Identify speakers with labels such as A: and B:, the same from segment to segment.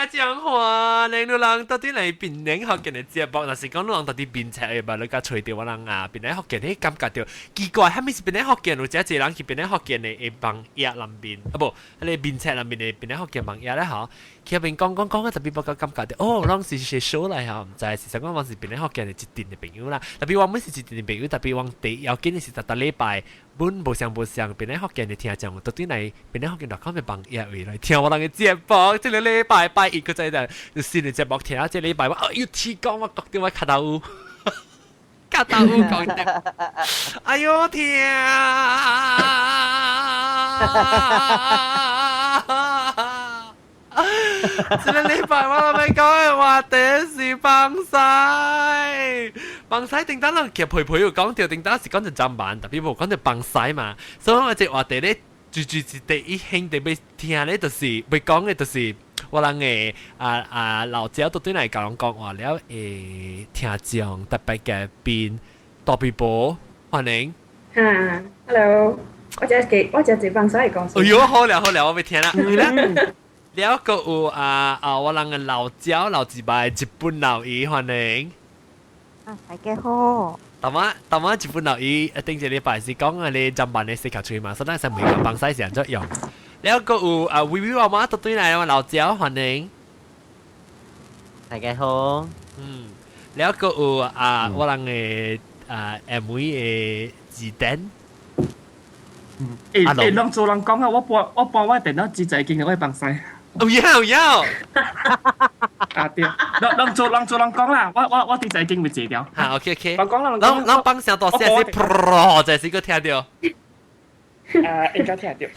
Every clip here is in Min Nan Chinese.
A: 聽講話，你人到底來檳城福建的節目，若是講你人到底檳城的吧，你共揣著我人啊，檳城福建彼感覺著奇怪，啥物是檳城福建？有誠濟人去檳城福建的的網頁內面，啊無，彼个檳城內面的檳城福建網頁咧吼，去彼邊講講講啊，特別我感覺著，哦，攏是寫數來吼，毋知是啥講，我是檳城福建的一陣的朋友啦。特別我們是一陣的朋友，特別我第要緊的是逐逐禮拜，阮無相無相，檳城福建的聽眾，到底來檳城福建內口的網頁位來聽我人的節目。這个禮拜拜一個在的新的節目聽，這個禮拜我哎呦天講我覺得我跤頭有，跤頭有講的，哎呦天啊！這个禮拜我諗欲講的話題是放屎，放屎頂當人其實培培有講著，頂當是講著砧板，特別無講著放屎嘛，所以我這個話題咧，最最是第一興特別聽咧，就是欲講的，就是我人的啊啊老趙都對來講講話了，會聽眾特別嘉賓大皮婆歡迎。
B: 哈，hello，我只一放屎的故事。
A: 哎喲，好了好了，我欲聽啦。了閣有啊啊，我人的老趙老一輩日本老姨歡迎。
C: 啊，大家好。
A: 頭仔頭仔日本老姨，頂一禮拜是講啊，你砧板的洗跤喙嘛，所以咱先問講放屎是按怎用。了閣有啊，微微媽媽都對來老趙歡迎。
D: 大家好。
A: 嗯，了閣有啊，我人的啊 M V 的字典。
E: 欸欸，攏做人講啊，我搬我電腦只在經我放屎。
A: 有影有影。
E: 啊對，攏做人講啦，我佇在經會坐掉。
A: 哈，OK OK。
E: 人講啦，
A: 攏攏放聲大聲是噗，就是閣聽著。
E: 啊，應該聽著。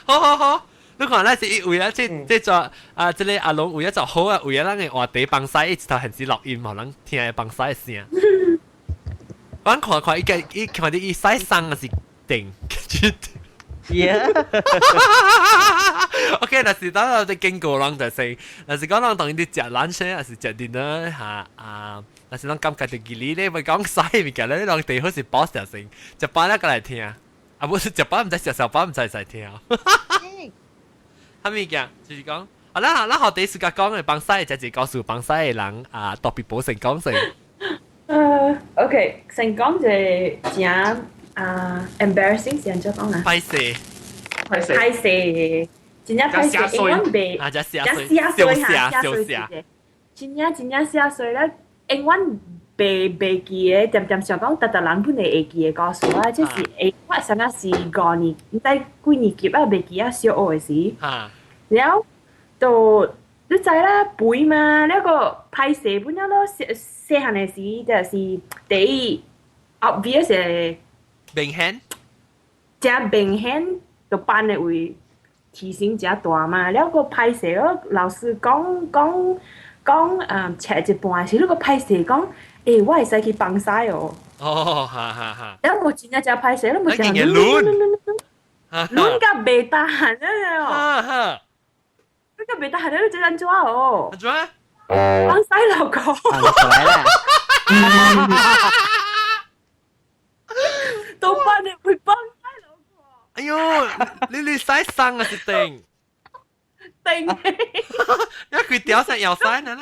A: 好好好，你看咱是為了這這座啊，這个阿龍為了做好啊，為了咱的話題放屎，一頭還是錄音，予人聽放屎的聲。我看看伊個伊看著伊屎送還是定？
D: Yeah。
A: OK，若是當我哋經過人就先，若是講人當伊佇食 lunch 還是食 dinner 嚇啊，若是人感覺著記你咧，欲講屎物件咧，你人最好是保小聲，食飽了過來聽，啊無是食飽毋知食啥飽毋知使聽。啥物件？就是講，啊咱咱學第時間講的放屎，食一個故事放屎的人啊，特別保先講先。
B: OK，先講一個真啊 embarrassing 是按怎講啊？
A: 歹勢，
E: 歹勢，
B: 歹勢，真正歹勢，永遠袂，
A: 啊，只寫
B: 真寫衰哈，
A: 寫衰，
B: 真正真正寫衰咧，永遠袂記得，恬恬想講，逐逐人本來會記得故事啊，這是會我啥物是五年，毋知幾年級啊，袂記啊，小學的時，了就你知啦，肥嘛，了閣歹勢本了咯，細細漢的時就是第一 obvious 的
A: 明顯，
B: 誠明顯，就班的位體型誠大嘛，了閣歹勢咯，老師講講講，冊一半時，你閣歹勢講，欸，我會使去放屎哦。
A: 哦，哈哈哈。
B: 了無真正誠歹勢，你無誠
A: 亂亂
B: 亂甲袂當了哦。亂甲袂當了，你這按怎哦？
A: 按怎？
B: 放屎落褲。
D: 放出來啦！
B: 都班的會放屎落褲。
A: 哎喲，你屎送還是定？
B: 定。
A: 一佢屌石又屎呢？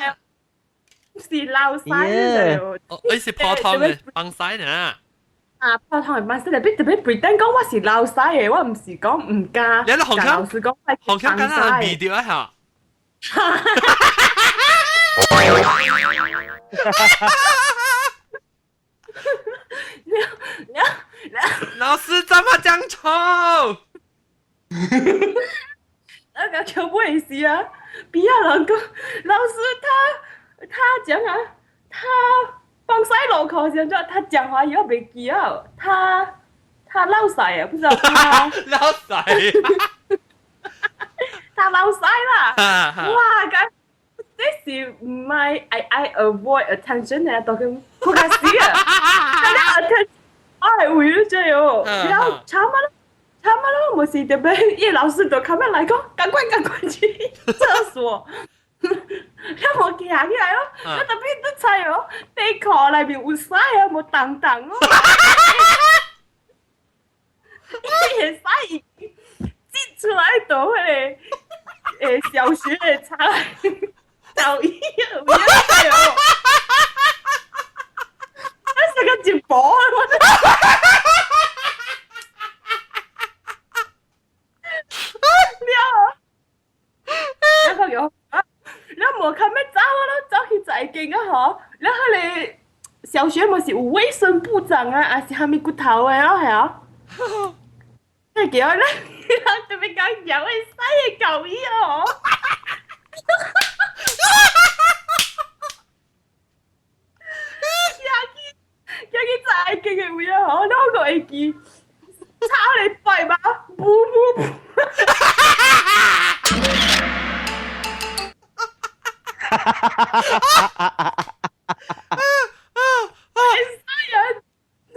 B: 是流屎就。
A: 哦，你是泡湯的放屎呢？
B: 啊，泡湯的放屎，特別特別 pretend 講我是流屎的，我毋是講毋敢。
A: 你紅
B: 老師講
A: 紅腔敢若味著啊嚇。哈哈哈！老師怎麼講臭？
B: 那個全部也是啊，比亞人講，老師他講啊，他放屎落褲時陣，他講華語我袂記啊，他落屎啊，不知道他
A: 落屎，
B: 他落屎啦，哇！咁這是唔係 I avoid attention 的，都跟不該死啊，那 attention 哎，為咗這樣，然後慘啊！慘啊咯，無是特別，伊老師就較尾來講，趕快趕快去廁所，遐無行起來咯，我特別都知哦，底褲內面有屎啊，無重重哦，伊個屎已經擠出來到彼個，小學的差就醫啊！我成個直播啊！了，然後又啊，然後無看咩走，我都走去財經啊嗬。然後你小學咪是有衛生部長啊，還是蝦米骨頭的咯係啊？即係叫咧，特別講有會使嘅舊醫哦。行去財經的位啊嗬，然後我會記，抄你背吧，不不不。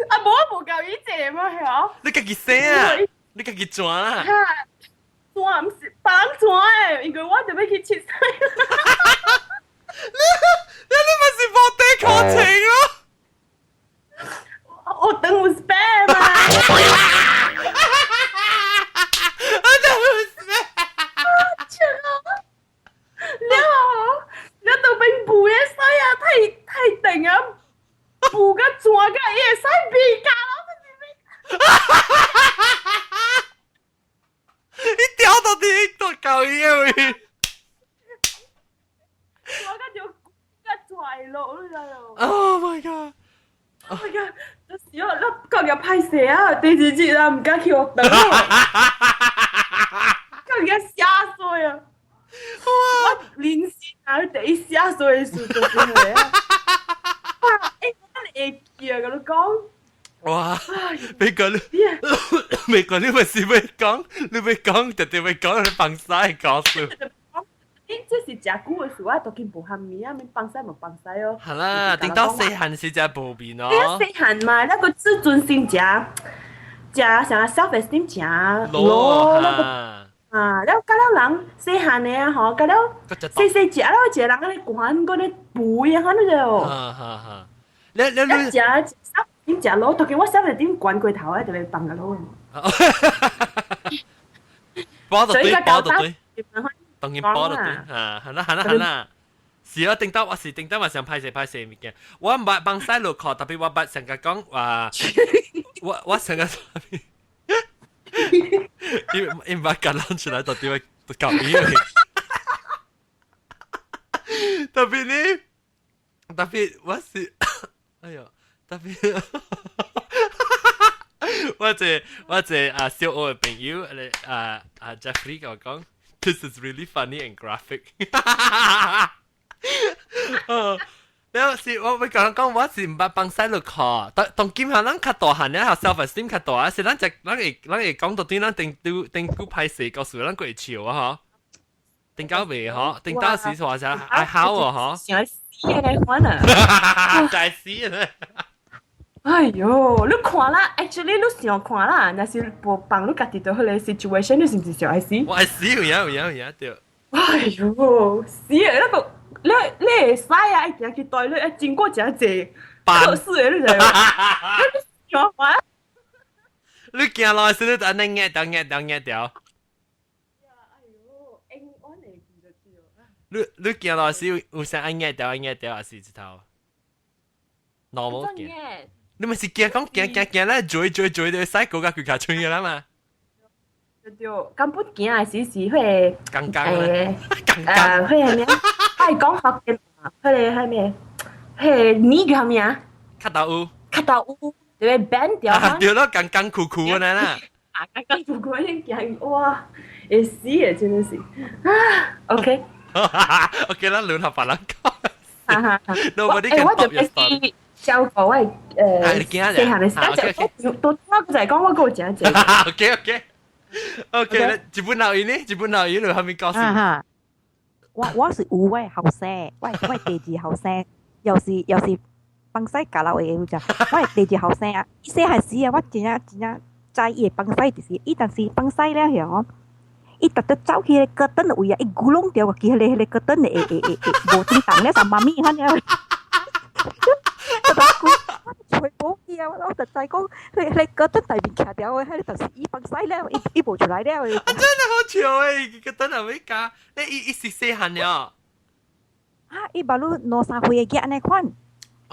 B: 啊，無無夠伊坐嘛係啊？
A: 你家己寫啊？你家己轉啊？
B: 轉毋是別人轉的，因為我就欲去凊彩。
A: 你咪是無地課程咯？
B: 我等有 spare 嘛？
A: 我等有 spare。
B: 了，了都變布會使啊，太太定啊，布甲轉甲伊會使變價咯，
A: 你屌到底都夠伊的位。
B: 我甲就甲拽落，你知無
A: ？Oh my god!
B: Oh my god！就是我，我講個歹勢啊，第二日啊，毋敢去學堂。講個嚇死啊！我人生啊，第一嚇死的事就是啊！哇！欸，我會記啊，佮你講。
A: 哇！美國你，美國你咪是欲講，你欲講，特別欲講，你放屎告訴。
B: 欸，這是誠久的事，我都經無蝦米啊，免放屎無放屎哦。
A: 係啦，頂到細漢時才無變哦。
B: 細漢嘛，那個自尊心誠誠啥 self esteem 誠 low 那個啊，了甲了人細漢的啊吼，甲了細細食了一個人按呢管，閣咧肥啊，安呢就。
A: 哈哈哈！你你你
B: 食 self esteem 誠 low，當今我 self esteem 懸過頭啊，就欲放甲 low。
A: 包就對，包就對。當然包就對，啊，係啦係啦係啦。是啊，頂到我是頂到我想歹勢歹勢物件，我毋捌放屎落課，特別我捌成日講話，我成日伊伊毋捌共人出來，到底會搞伊特別呢，特別我是，哎喲，特別我一個啊小學的朋友，啊啊 Jeffrey 共我講，This is really funny and graphic。了是我欲講講，我是毋捌放屎落課。當當今下咱較大漢了，self esteem 較大啊，是咱只咱會講到對咱頂拄頂久歹勢，告訴咱過會笑啊嗬。頂到未嗬？頂到時話啥愛好哦嗬。
B: 想死的款啊！
A: 就死啊！
B: 哎喲，你看啦，actually 你想看啦，若是無放你家己佇彼個 situation，你是毋是想愛死？
A: 我愛死有影有影有影對。
B: 哎喲，死啊！那個你你會使啊，愛行去對你愛經過誠濟測試的，你知無？你想看？
A: 你行落時，你就按呢壓掉壓掉壓掉。
B: 哎喲，我會記得對。
A: 你行落時有啥按壓掉按壓掉，還是一頭？normal 行。你咪是驚講行行行咧，追追追到使過甲規卡村嘅啦嘛？
B: 對對，根本行的時是彼個。
A: 剛剛誒，剛剛。
B: 彼個咩？愛講福建話，彼個彼咩？彼個你叫啥物啊？
A: 卡豆有。
B: 卡豆有，對變掉。
A: 對咯，剛剛酷酷的啦。
B: 啊，剛剛酷酷的行，哇，會死的，真的是。啊，OK。
A: OK 啦，輪候別人講。
B: 哈哈哈。
A: Nobody can stop your story。
B: 教過我細漢的時間，多我就係講我夠誠濟。
A: OK OK OK，日本老姨呢？日本老姨你後面告訴。
C: 我是有我的後生，我第二後生，又是放屎教老的有只，我的第二後生啊，伊細漢時啊，我真正真正知伊會放屎，就是伊但是放屎了後，伊特特走去個燈的位啊，伊咕攏掉去彼個燈的會會會會無叮當咧，啥媽咪反正。我回報去啊！我實在講，你覺得大面徛掉嘅，迄就是伊放屎了，伊無出來了。
A: 啊，真係好笑誒！個等下會教，你伊是細漢了。
C: 啊！伊捌你兩三歲的囝按呢款，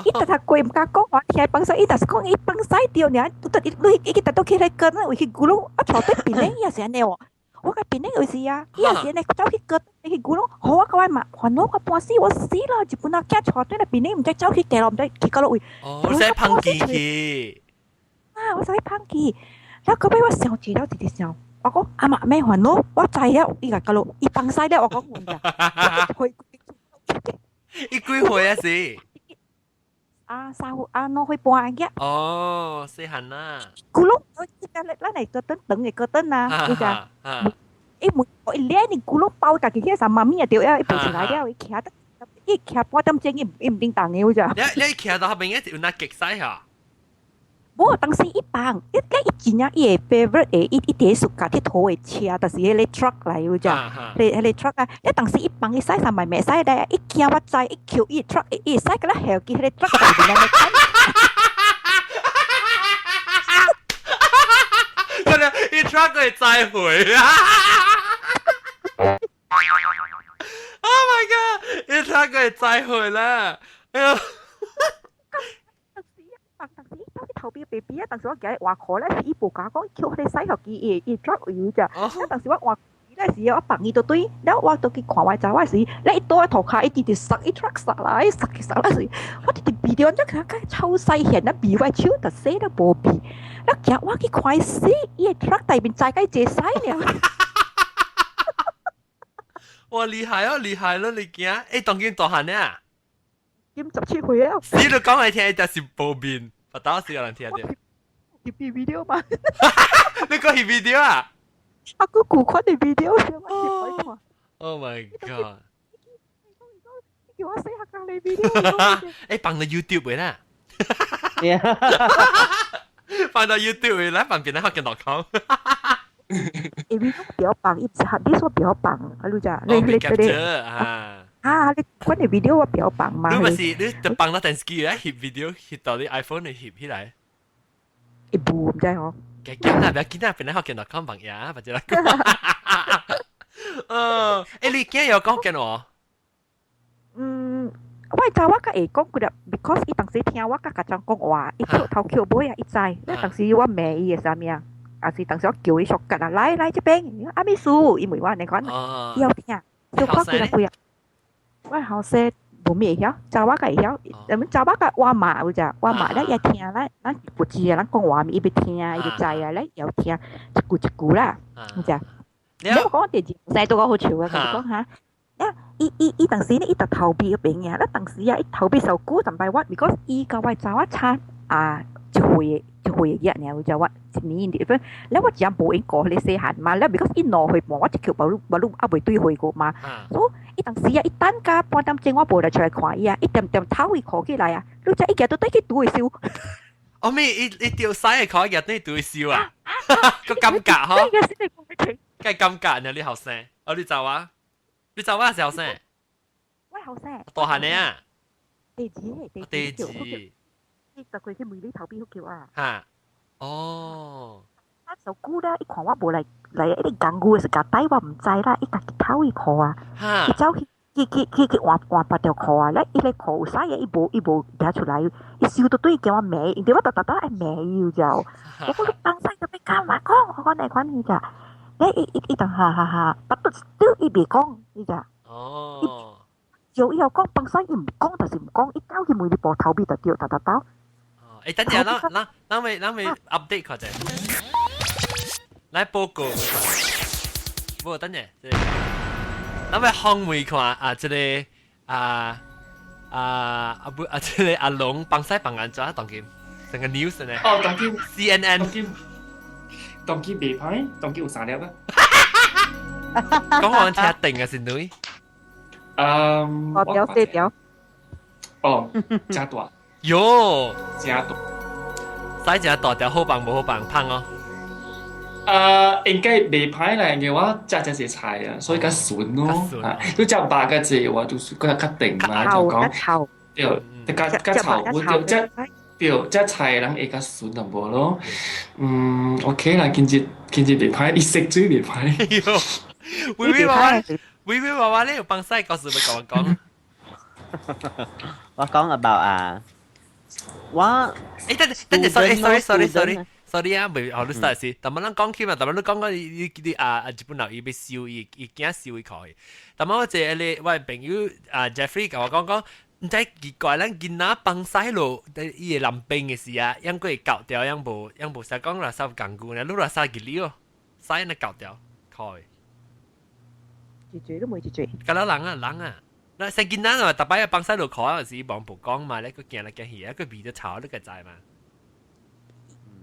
C: 伊逐逐過毋敢講話，聽放屎，伊就是講伊放屎著爾，拄得伊你伊逐都去咧跟啊，為去咕嚕啊，坐對邊咧，伊也是按呢喎。我個邊咧有時啊，伊也是按呢走去跟去咕嚕，好啊，個我嘛煩惱我半死，我死啦！一本仔囝坐對咧邊咧，毋知走去地落，毋知去到佗位。
A: 哦，你使碰機去。
C: 啊！我使碰機，然後後尾我想住了，直直想，我講阿媽咩煩惱，我知了，伊個到落，伊放屎了，我講唔㗎，去。
A: 伊幾歲啊？是？
C: 啊，3歲啊，2歲半嘅。
A: 哦，細漢啦。
C: 咕嚕，我咱咱嚟個等等嘅個等啊，你知？伊每我一練你咕嚕包家己去，啥媽咪啊對啊，伊爬出來了，伊徛得，伊徛半點鐘，伊伊毋叮當嘅，有咋？
A: 你徛到後邊一有那極使嚇？
C: 無，當時伊放，伊伊真正伊的 favorite 的，伊伊佇暑假佚佗的車，就是彼个 truck 來有咋？彼彼个 truck 啊，你當時伊放伊駛啥嘛袂使咧，伊驚我知，伊扣伊 truck，伊駛個咧後機彼個 truck 內面咧看。
A: 可能伊 truck 會載回啊！Oh my god！伊 truck 會載回啦！哎呦！
C: 當時走去頭邊 baby 啊，當時我記得換褲咧，是伊無甲我講，扣彼個洗手機伊伊 truck 有咋？啊，當時我換咧時，我放伊倒對，了我倒去看我查某時，咧伊倒喺塗跤，伊直直塞伊 truck 塞來，塞去塞來時，我直直避著，怎看較臭屎現啊，避我手，就洗都無避。了行我去看伊死，伊個 truck 內面載甲伊坐屎了。
A: 哇，厲害哦，厲害咯！你驚？欸，當今大漢呢？
C: 今17歲了。
A: 死都講來聽，就是無面，不打死有人聽著。
C: 翕 video 嘛？
A: 你講翕 video 啊？
C: 啊，個舊款的 video，我翕看。
A: Oh my god！
C: 叫我洗下咖喱 video。
A: 欸，放到 YouTube 的啦。放到 YouTube 的啦，放邊咧學見 .com。
C: 欸，video 比較放，伊毋是合你說比較放，啊，你知？你你
A: 啊。
C: 啊，你款的 video 我比較放嘛。
A: 你毋是你就放到電視機咧翕 video，翕到你 iPhone 嚟翕起來。
C: 會無毋知吼。
A: 緊啦，不要緊啦，邊咧學見 .com 放呀，或者啦。欸，你今日有講見我？
C: 嗯，我查某較會講幾粒，because 伊當時聽我佮家長講話，伊扣頭扣尾啊，伊知。咧當時我罵伊的啥物啊，還是當時我叫伊說吉啊，來來這邊，阿咪輸，伊問我按呢款，伊有聽，小可幾粒幾啊。我後生無咩會曉，查某較會曉，咱查某較我罵有只，我罵咧伊聽咱咱不知啊，咱講話伊欲聽，伊就知啊，咧又聽一句一句啦，有只。你講我第二世都講好笑啊，就是講哈。啊！伊伊伊當時呢，伊就逃避嗰邊嘅，那當時啊，伊逃避受久，但係我，because 伊佮我查某差啊一歲一歲嘅爾，有只我一年的分，了我真無閒顧彼個細漢嘛，了 because 伊2歲半，我一扣無無愈猶未對歲過嘛，所以伊當時啊，伊等甲半點鐘我無來出來看伊啊，伊點點頭伊箍起來啊，你知伊行到底去拄會燒。
A: 哦咩？伊伊掉屎嘅箍行對拄會燒啊？個尷尬嗬？梗係尷尬呢！你後生，哦你走啊？你走啊？是後生？
C: 我後生。
A: 大漢的啊？
C: 地址，
A: 地址。
C: 伊就過去問你頭邊叫啊。
A: 哈。哦。
C: 啊，受久咧，伊看我無來來，一直講牛是共帶我毋知啦，伊家己偷伊褲啊，伊走去去去去去換換別條褲啊，咧伊个褲有屎嘅，伊無伊無拿出來，伊收到對叫我罵，因為我逐逐都愛罵伊就，我講你放屎就欲幹嘛講，我講那款伊就，咧伊伊伊就哈哈哈，不都都伊袂講，伊就。
A: 哦。
C: 就伊又講放屎，伊毋講就是毋講，伊走去問你部頭尾就對，逐逐兜。
A: 欸，等陣，咱咱咱未咱未 update 看者，來報告。無等陣，咱欲訪問看啊，這個啊啊啊不啊，這個阿龍放屎放按怎當今成個 news 呢？
E: 哦，當今
A: CNN。
E: 當今當今袂歹，當今有三粒啊。
A: 講我聽定啊，是女。
E: 嗯。
C: 大條細條。
E: 哦，誠大。
A: 喲，
E: 誠大。
A: 使誠大條好放無好放芳哦。
E: 啊，應該袂歹啦，因為我食誠濟菜啊，所以較順咯。啊，你食肉較濟話，就是較較定嘛，就講對，較較臭，我對，食對，食菜的人會較順淡薄咯。嗯，OK 啦，今日今日袂歹，伊食水袂歹。
A: 哎喲，微微娃娃，微微娃娃你有放屎故事欲共我講？
D: 我講 about 啊，我
A: 欸，等等陣，sorry sorry sorry sorry sorry 啊，未學你 start 先。但係咱講起嘛，但係你講講伊伊啊啊日本人伊欲收伊伊驚收伊可以。但係我一個我朋友啊 Jeffrey 共我講講，毋知奇怪，咱囡仔放屎落，伊會淋病的時啊，猶閣會𠢕掉，猶無猶無使講垃圾仝久呢，你垃圾一粒哦，屎呢𠢕掉，可以。
C: 一嘴都冇一嘴。
A: 敢若人啊人啊，那細囡仔啊，逐擺放屎落褲啊，時忙無講嘛，咧閣行來行去，啊，閣味著臭，你個知嘛？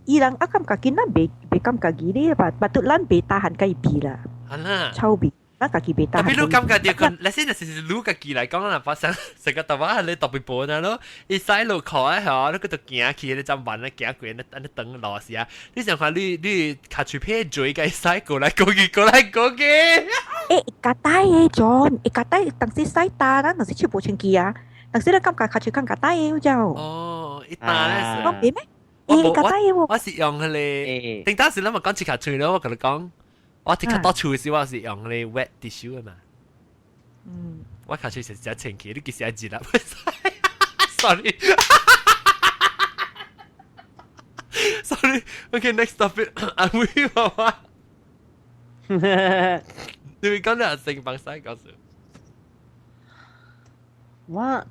C: 伊人啊感覺囡仔袂袂感覺伊咧，吧，patut 咱袂 tahan 佮伊味啦。
A: 係啦。
C: 臭味，咱家己袂 tahan。
A: 特別你感覺著佢，你先就是你家己來講啦，發生成個頭仔你特別薄呢咯，伊屎落褲啊，嗬，你閣就行去，你針慢咧行過，你按呢轉路時啊，你想看你你跤喙皮嘴共屎過來過去過來過去。
C: 欸，會夾帶的 John，會夾帶當時屎焦，咱當時手無清氣啊，當時你感覺跤喙空夾帶的就。
A: 哦，一焦咧是。
C: 講別咩？欸，夾帶的喎。
A: 我是用彼个，頂當時咱咪講切跤喙咯，我共你講，我直較倒厝時我是用彼个 wet tissue 的嘛。
C: 嗯。
A: 我跤喙是真清氣，你其實愛一粒。Sorry。Sorry。Okay，next topic。阿妹媽媽。你會講你阿成放屎故事？
D: 我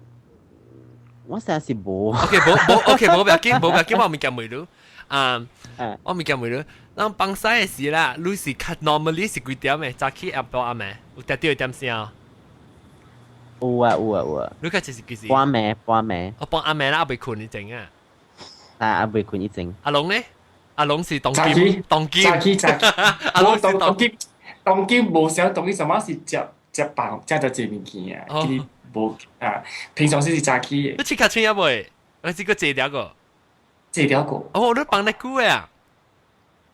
D: 我成日是無。
A: OK，無無 OK，無要緊，無要緊，我物件問你。啊，我物件問你，咱放屎的時啦，你是較 normally 是幾點的？早起下晡暗暝有定著點聲？
D: 有啊有啊有啊。
A: 你較這是幾時？
D: 半暝半暝。
A: 我半暗暝啦，猶未睏以前啊。
D: 啊，猶未睏以前。
A: 阿龍呢？阿龍是當今，當今。
E: 早起早起。
A: 阿龍是
E: 當今，當今無啥當今什麼是食食飯食著濟物件啊，其實無啊，平常時是早起的。
A: 你切跤喙猶未？還是閣坐掉個？
E: 坐掉個。
A: 哦，你放得久的啊？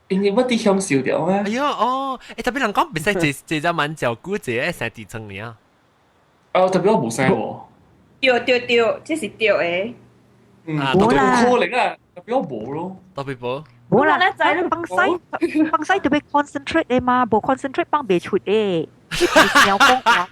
E: 因為我佇享受著啊。
A: 哎喲，哦，欸，特別人講袂使坐坐遮蠻較久，坐會生痔瘡爾。
E: 哦，特別我無生喎。
B: 對對對，這是對的。
E: 嗯，無啦，可能啊，特別我無咯。
A: 特別無。
C: 無啦，咱放屎放屎特別 concentrate 的嘛，無 concentrate 放袂出的。你是講話，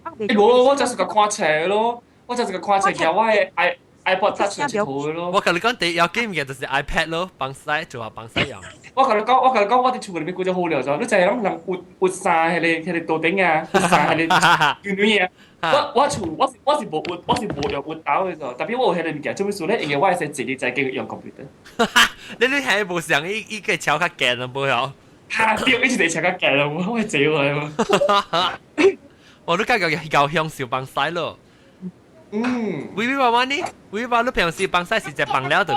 C: 放袂出。
E: 無，我就是個看冊咯，我就是個看冊，叫我的 i iPod touch 一套咯。
A: 我共你講，第一要緊物件就是 iPad 咯，放屎做下放屎用。
E: 我共你講，我共你講，我佇厝內面幾隻好料就，你知影人有有三彼个彼个桌頂啊，有三彼个牛女啊。我我厝我是我是無我是無用 Windows 的時候，特別我有彼個物件，做咩事咧？因為我會使坐佇在家用 computer。
A: 你你係無想伊伊個橋較懸了無曉？
E: 哈對，伊一個橋較懸了，我會坐落來嘛。
A: 我都感覺夠享受放屎咯。
E: 嗯。
A: 微微媽媽呢？微微媽你平時放屎是食放了就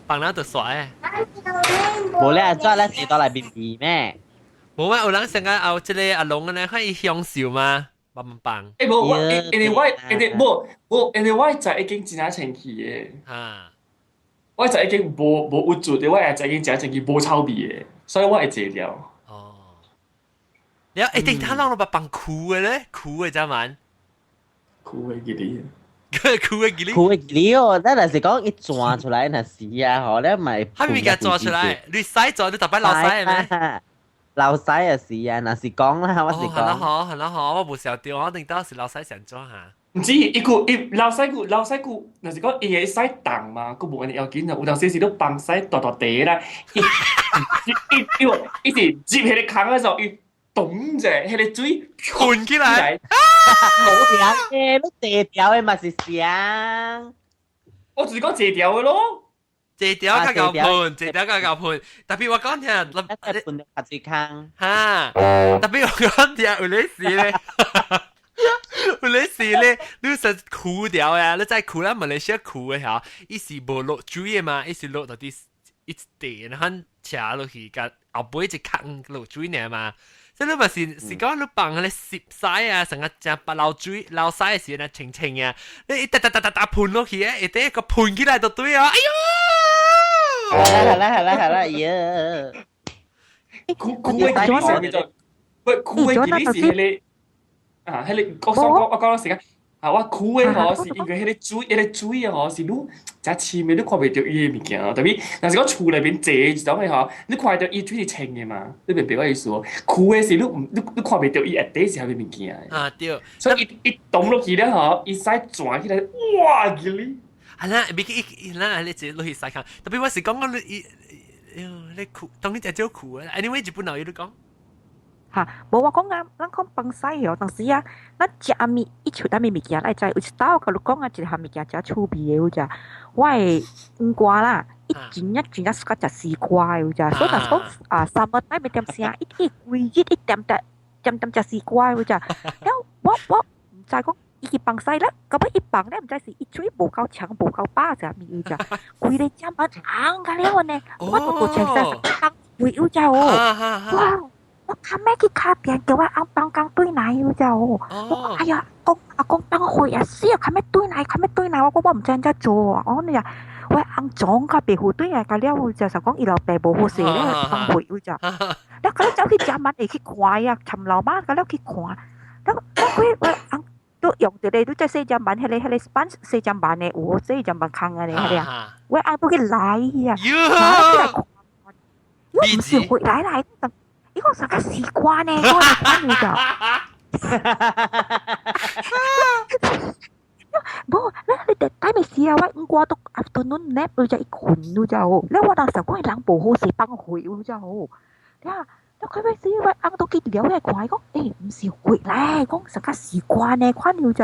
A: 放了就煞的。
D: 無咧，做咧是倒來面面咩？
A: 無啊，有人成日後這个阿龍呢，看伊享受嘛，慢慢放。
E: 欸，無我，因為我，因為無無，因為我就已經真正清氣的。
A: 哈。
E: 我就已經無無鬱卒的，我也就已經真清氣，無臭味的，所以我會坐了。
A: 哦。了，欸，頂他攏攏捌放跍的咧，跍的怎蠻？
E: 跍的記哩。
A: 跍的記哩。
D: 跍的記哩哦，咱若是講伊轉出來若是啊，吼，你咪。
A: 啥物件轉出來？你屎轉，你逐擺流屎的咩？
D: 流屎也是啊，若是講啦，我是講。
A: 係啦好，係啦好，我無曉得，我頂到是流屎上怎哈？
E: 毋是，伊個伊流屎個流屎個，若是講伊會使動嘛，閣無按呢要緊啊。有當時是咧放屎大大塊啦，伊伊伊伊是入彼个空的時候，伊咚者，彼个水
A: 噴起來。
D: 無條的，你坐條的嘛是啥？
E: 我就是講坐條的咯。
A: 坐條較𠢕噴，坐條較𠢕噴。特別我講聽，
D: 噴到較水空。
A: 哈，特別我講聽有咧時咧。有咧時咧，你實跍條呀，你在跍咱馬來西亞跍的嚇，伊是無落水的嘛，伊是落到佇一地，然後斜落去，共後尾一空落水爾嘛。所以你嘛是是講你放彼个濕屎啊，成個正白流水流屎的時陣清清啊，你一噠噠噠噠噠噴落去啊，會得個噴起來就對啊，哎喲！
D: 好啦好啦好啦，呀！
E: 跍跍的距離是咩做？喂，跍的距離是彼个啊，彼个我想講我講時間，啊，我苦的吼是因為迄個水，彼個水啊吼是你真深的，你看袂著伊的物件。特別若是講厝內面坐一種的吼，你看著伊水是清的嘛？你明白我意思無？苦的是你毋你你看袂著伊下底是啥物物件的。
A: 啊對。
E: 所以伊伊動落去了吼，伊使轉起來，哇！吉哩。
A: 係啦，別去伊啦，你自己落去洗看。特別我是講講你伊，你苦，當你只少苦啊。Anyway，日本老友你講。
C: 嚇，無我講啊，咱講放屎哦，當時啊，咱食物一厝啥物物件，來知有一道甲你講啊，一項物件誠趣味的有只，我的黃瓜啦，伊真正真正喜歡食絲瓜的有只，所以若是講啊，summer time 點聲，伊伊規日一點點點點食絲瓜有只，了我我毋知講伊去放屎啦，到尾伊放咧，毋知是伊喙無夠長無夠飽啥物有只，規个食物紅甲了呢，我都無穿衫放規有只哦，哇！我較尾去卡店，叫我翁放工對來有只哦。我講哎呀，講阿公放血啊死啊，較尾對來，較尾對來，我講我毋知按怎做啊。我講你啊，我翁撞較白虎對來，甲了有只，就講伊老爸無好勢咧，放血有只。了甲了走去食物會去看啊，尋老媽甲了去看，了了佢我翁都用一個，你只洗砧板，彼個 sponge 洗砧板的有洗砧板空啊咧，彼個啊，我翁都去來啊，來看，我毋是回來來。伊講啥個絲瓜呢？我來看你就，無，你你第第咪時啊，我黃瓜都 afternoon nap 有只伊睏有只哦。你我當時講伊人無好勢放血有只哦。你啊，你佢咪時我翁都去了來看，伊講，欸，毋是血來，講啥個絲瓜呢？看有只，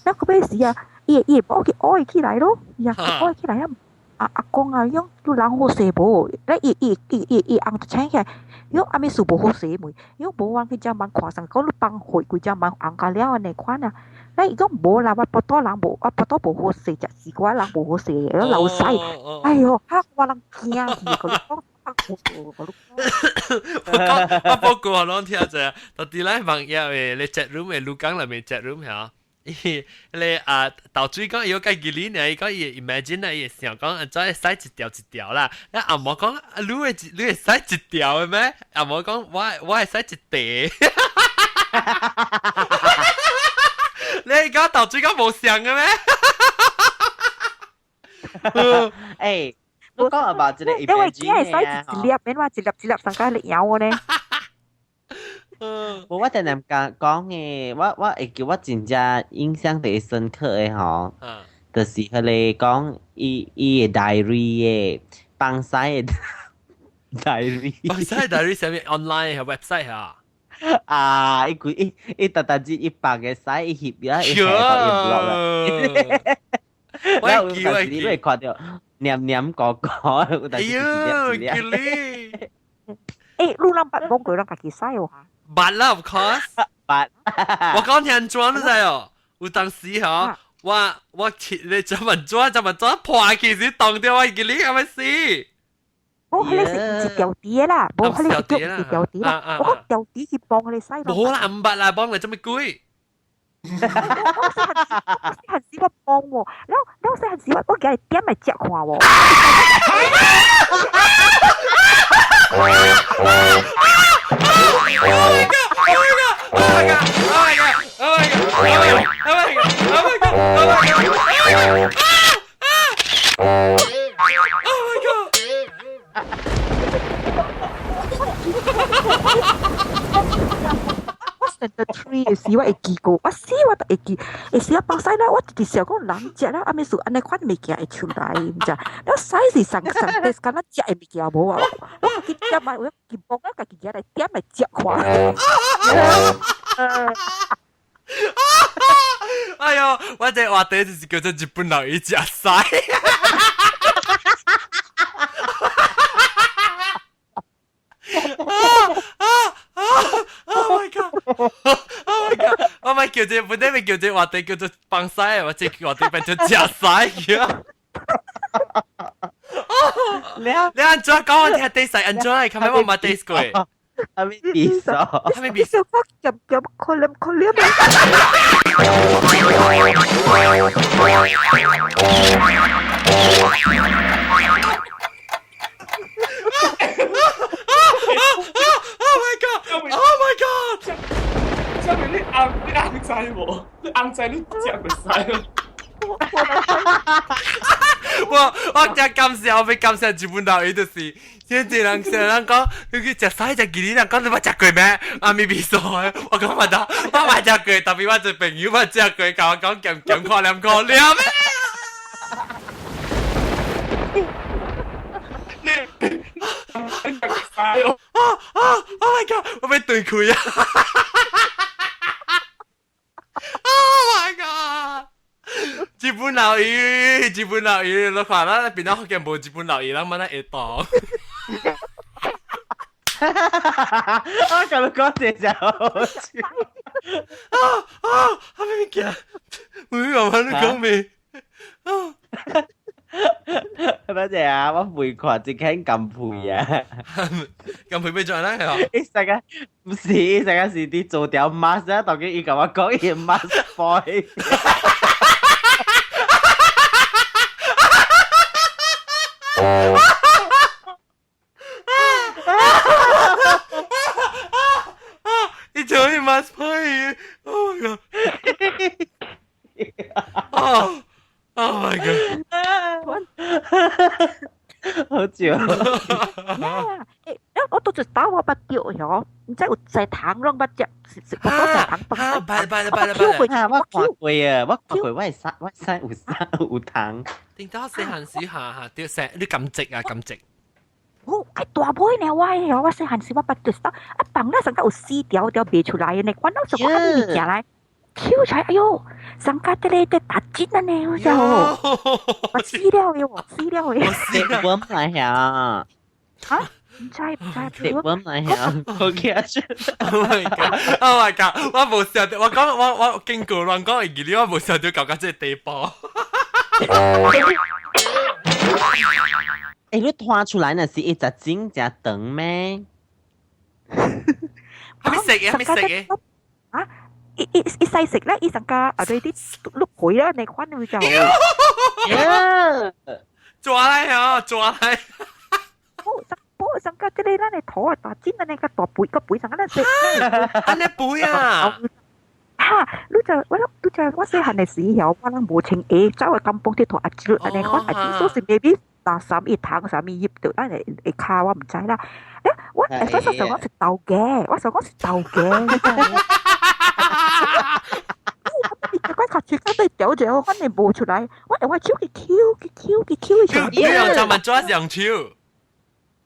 C: 你佢咪時啊，伊伊會去愛起來咯，伊啊愛起來啊。阿阿公啊，伊講你人好勢無？你伊伊伊伊伊翁就請起來。伊講阿咪事無好勢袂？伊講無人去遮網看上，講你放血規只網紅甲了按呢款啊。你伊講無啦，我腹肚人無，我腹肚無好勢，食絲瓜人無好勢，流屎。哎喲，嚇我人驚去，佮你講放血，佮你講。
A: 我講我報告我攏聽者，到底咱網頁的咧 chat room 的盧港內面 chat room 嚇。伊咧啊，豆水講伊有計記哩呢，伊講伊 imagine 啊，伊想講按怎會使一條一條啦。啊阿毛講，你會你會使一條的咩？阿毛講我我會使一塊。你講豆水講無像的咩？
D: 欸，我講 about 這個
C: 因為只係使一粒，免話一粒一粒上加嚟咬我呢。
D: 無我定定講講的，我我會記我真正印象特別深刻的吼，就是彼個講伊伊的 diary 的放屎的 diary。
A: 放屎 diary 啥物 online website 啊？
D: 啊！伊規伊伊逐逐日伊放个屎伊翕啊，伊下到伊 blog 啦。
A: 我記我記，
D: 你會看著黏黏糊糊，有
A: 哎喲，記哩。
C: 欸，你人捌摸過人家己屎無？
A: 捌啦，of course。
D: 捌。
A: 我講聽怎你知哦？有當時吼，我我切你怎麼怎怎麼怎破去時當掉我記哩係咪死？
C: 無，彼個是一條碟啦，無，彼個是叫一條碟啦。我講條碟去幫你洗。
A: 無啦，毋捌啦，幫你做乜鬼？
C: 我細漢時我幫喎，然後然後細漢時我我今日點來食看喎。
A: Oh my god! Oh my god! Oh my god! Oh my god! Oh my god! Oh my god! Oh my god! Oh my god! Oh my god!
C: 我 standard three 的時我會記過，我死我都會記。會時我放屎啦，我直直想講人食啦，阿咪數按呢款物件會出來，毋知。了屎是上上底，敢若食的物件無啊？我家己食嘛，我去幫我家己來點來食看。
A: 哎喲，我這話題就是叫做日本人伊食屎。Oh my god! Oh my god! 我咪叫這本來咪叫這話題叫做放屎，我這話題變做食屎去啊！你按怎講我聽第四按怎？琴日我冇第四過。
D: 係咪比數？
A: 係咪比數？
C: 夾夾可憐可憐。
A: Oh my god! Oh my god!
E: 下面你紅你紅知無？你紅紅仔你食過屎。
A: 我真感謝，我欲感謝日本老爺就是，現在人成人講，你去食屎食雞，人講你捌食過咩？阿咪咪說，我講嘛得，我捌食過，特別我一朋友捌食過，共我講鹹鹹看兩個了咩？
E: 你食過屎哦！
A: 啊啊！Oh my god！我欲斷氣啊！Oh my god！日本老爺，日本老爺，你看咱邊度福建無日本老爺，人問咱會當。
D: 我共你講這就好笑。
A: 啊啊！啥物物件？有慢慢你講未？啊！
D: 多謝啊！我未看一間金配啊！
A: 金配欲做哪個？
D: 伊成個毋是，伊成個是佇做條 mask 啊！當佢伊共我講伊 mask boy。
A: 伊做伊 mask boy，Oh my god！Oh oh my god！
D: 好笑。
C: 欸，我都就打我捌著喲，毋知有濟糖攏捌食，食我講糖
A: 啊，拜拜拜拜拜！
D: 我看過啊，我看過，我會生，我生有生有糖。
A: 頂到細漢時下下對食，你甘蔗啊甘蔗。
C: 我係大杯呢，我喲，我細漢時我捌著到，啊放了上個有四條條賣出來的呢，我攏想講啊物件來，抽出來，哎喲，上個這個在打針啊呢，我就，我死了喲，死了喲。
D: 食碗來呀！
C: 啊？毋知毋知，
D: 食碗來呀！我記得。
A: Oh my god！Oh my god！我無想到，我講我我經過亂講會記得，我無想到到這個地步。
D: 欸，你拖出來若是一隻真正長咩？
A: 還沒食嘅，還沒食嘅。
C: 啊！伊伊伊細食咧，伊上加啊對啲碌皮啦，你看你就。
A: 抓來啊！抓來！
C: 我上加這個咱的頭啊，大尖啊，那個大背個背上個咱食。
A: 按呢背啊！
C: 哈！你就我你就我細漢的時候，我攏無穿鞋，走去甘榜佚佗阿叔，按呢看阿叔說是 maybe 打三一糖啥物入到咱的下跤，我毋知啦。欸，我我想講是豆芽，我想講是豆芽。你個卡住卡對掉咗，反正無出來。我用我手去抾去抾去抾出來。
A: 你用怎麼抓用手？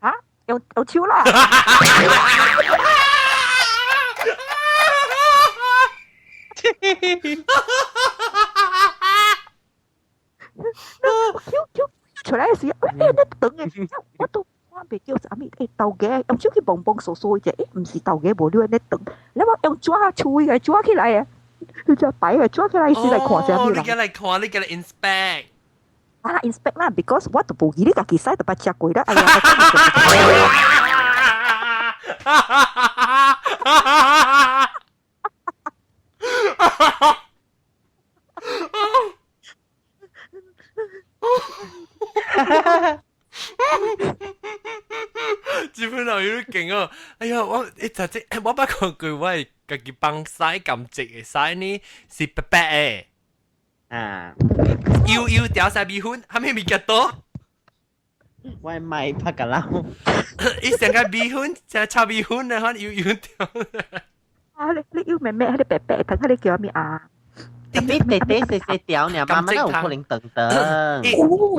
C: 啊，用用手啦。我抾抾出來時，哎，那長的，我都我袂叫啥物，欸豆芽用手去摸摸嗦嗦者，欸，毋是豆芽無你按呢長，你我用紙吹個紙起來啊，你只擺個紙起來是來看啥物
A: 啦？你共來看，你共來 inspect。
C: 啊，inspect 啦，because 我都無記你家己使都捌食過啦，哎呀！
A: 日本人有勁哦！哎呀，我一實際我捌看過，我係家己幫洗甘蔗的洗呢是白白的，
D: 啊，
A: 油油條洗米粉，啥物物件多？
D: 我買拍個撈，
A: 伊成個米粉，成炒米粉啊，款油油條。
C: 啊！你你油咩咩？彼个白白，等下你叫啥物啊？
D: 特別短短細細條爾，慢慢有可能長長。
C: 哦，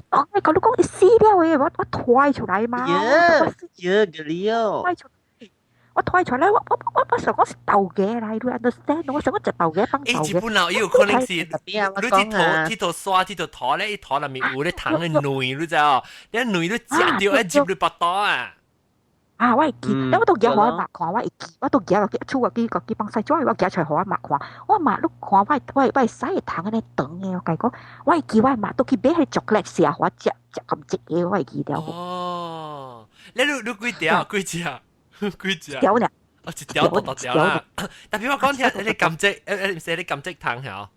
C: 當你講你講死了的，我我拖出來嘛。
D: 耶耶個了。
C: 我拖出來，我我我我想講是豆芽來，你 understand？我想講食豆芽放豆芽。
A: 日本佬有可能是，你鐵頭鐵頭刷鐵頭頭咧，伊頭內面有咧糖的卵，你知哦？你卵你食著，一入你腹肚啊！
C: 啊，我會記，我都舉予我媽看，我會記，我都舉落去厝個機個機放西紙，我舉出來予我媽看。我媽你看我我我洗的糖按呢長的，我共伊講，我會記我媽都去買彼個巧克力食，我食食咁一個，我會記了。
A: 哦，你你你幾條？幾隻？幾隻？
C: 條爾。
A: 哦，一條大大條啦。特別我講聽，你甘蔗，毋是你甘蔗糖曉？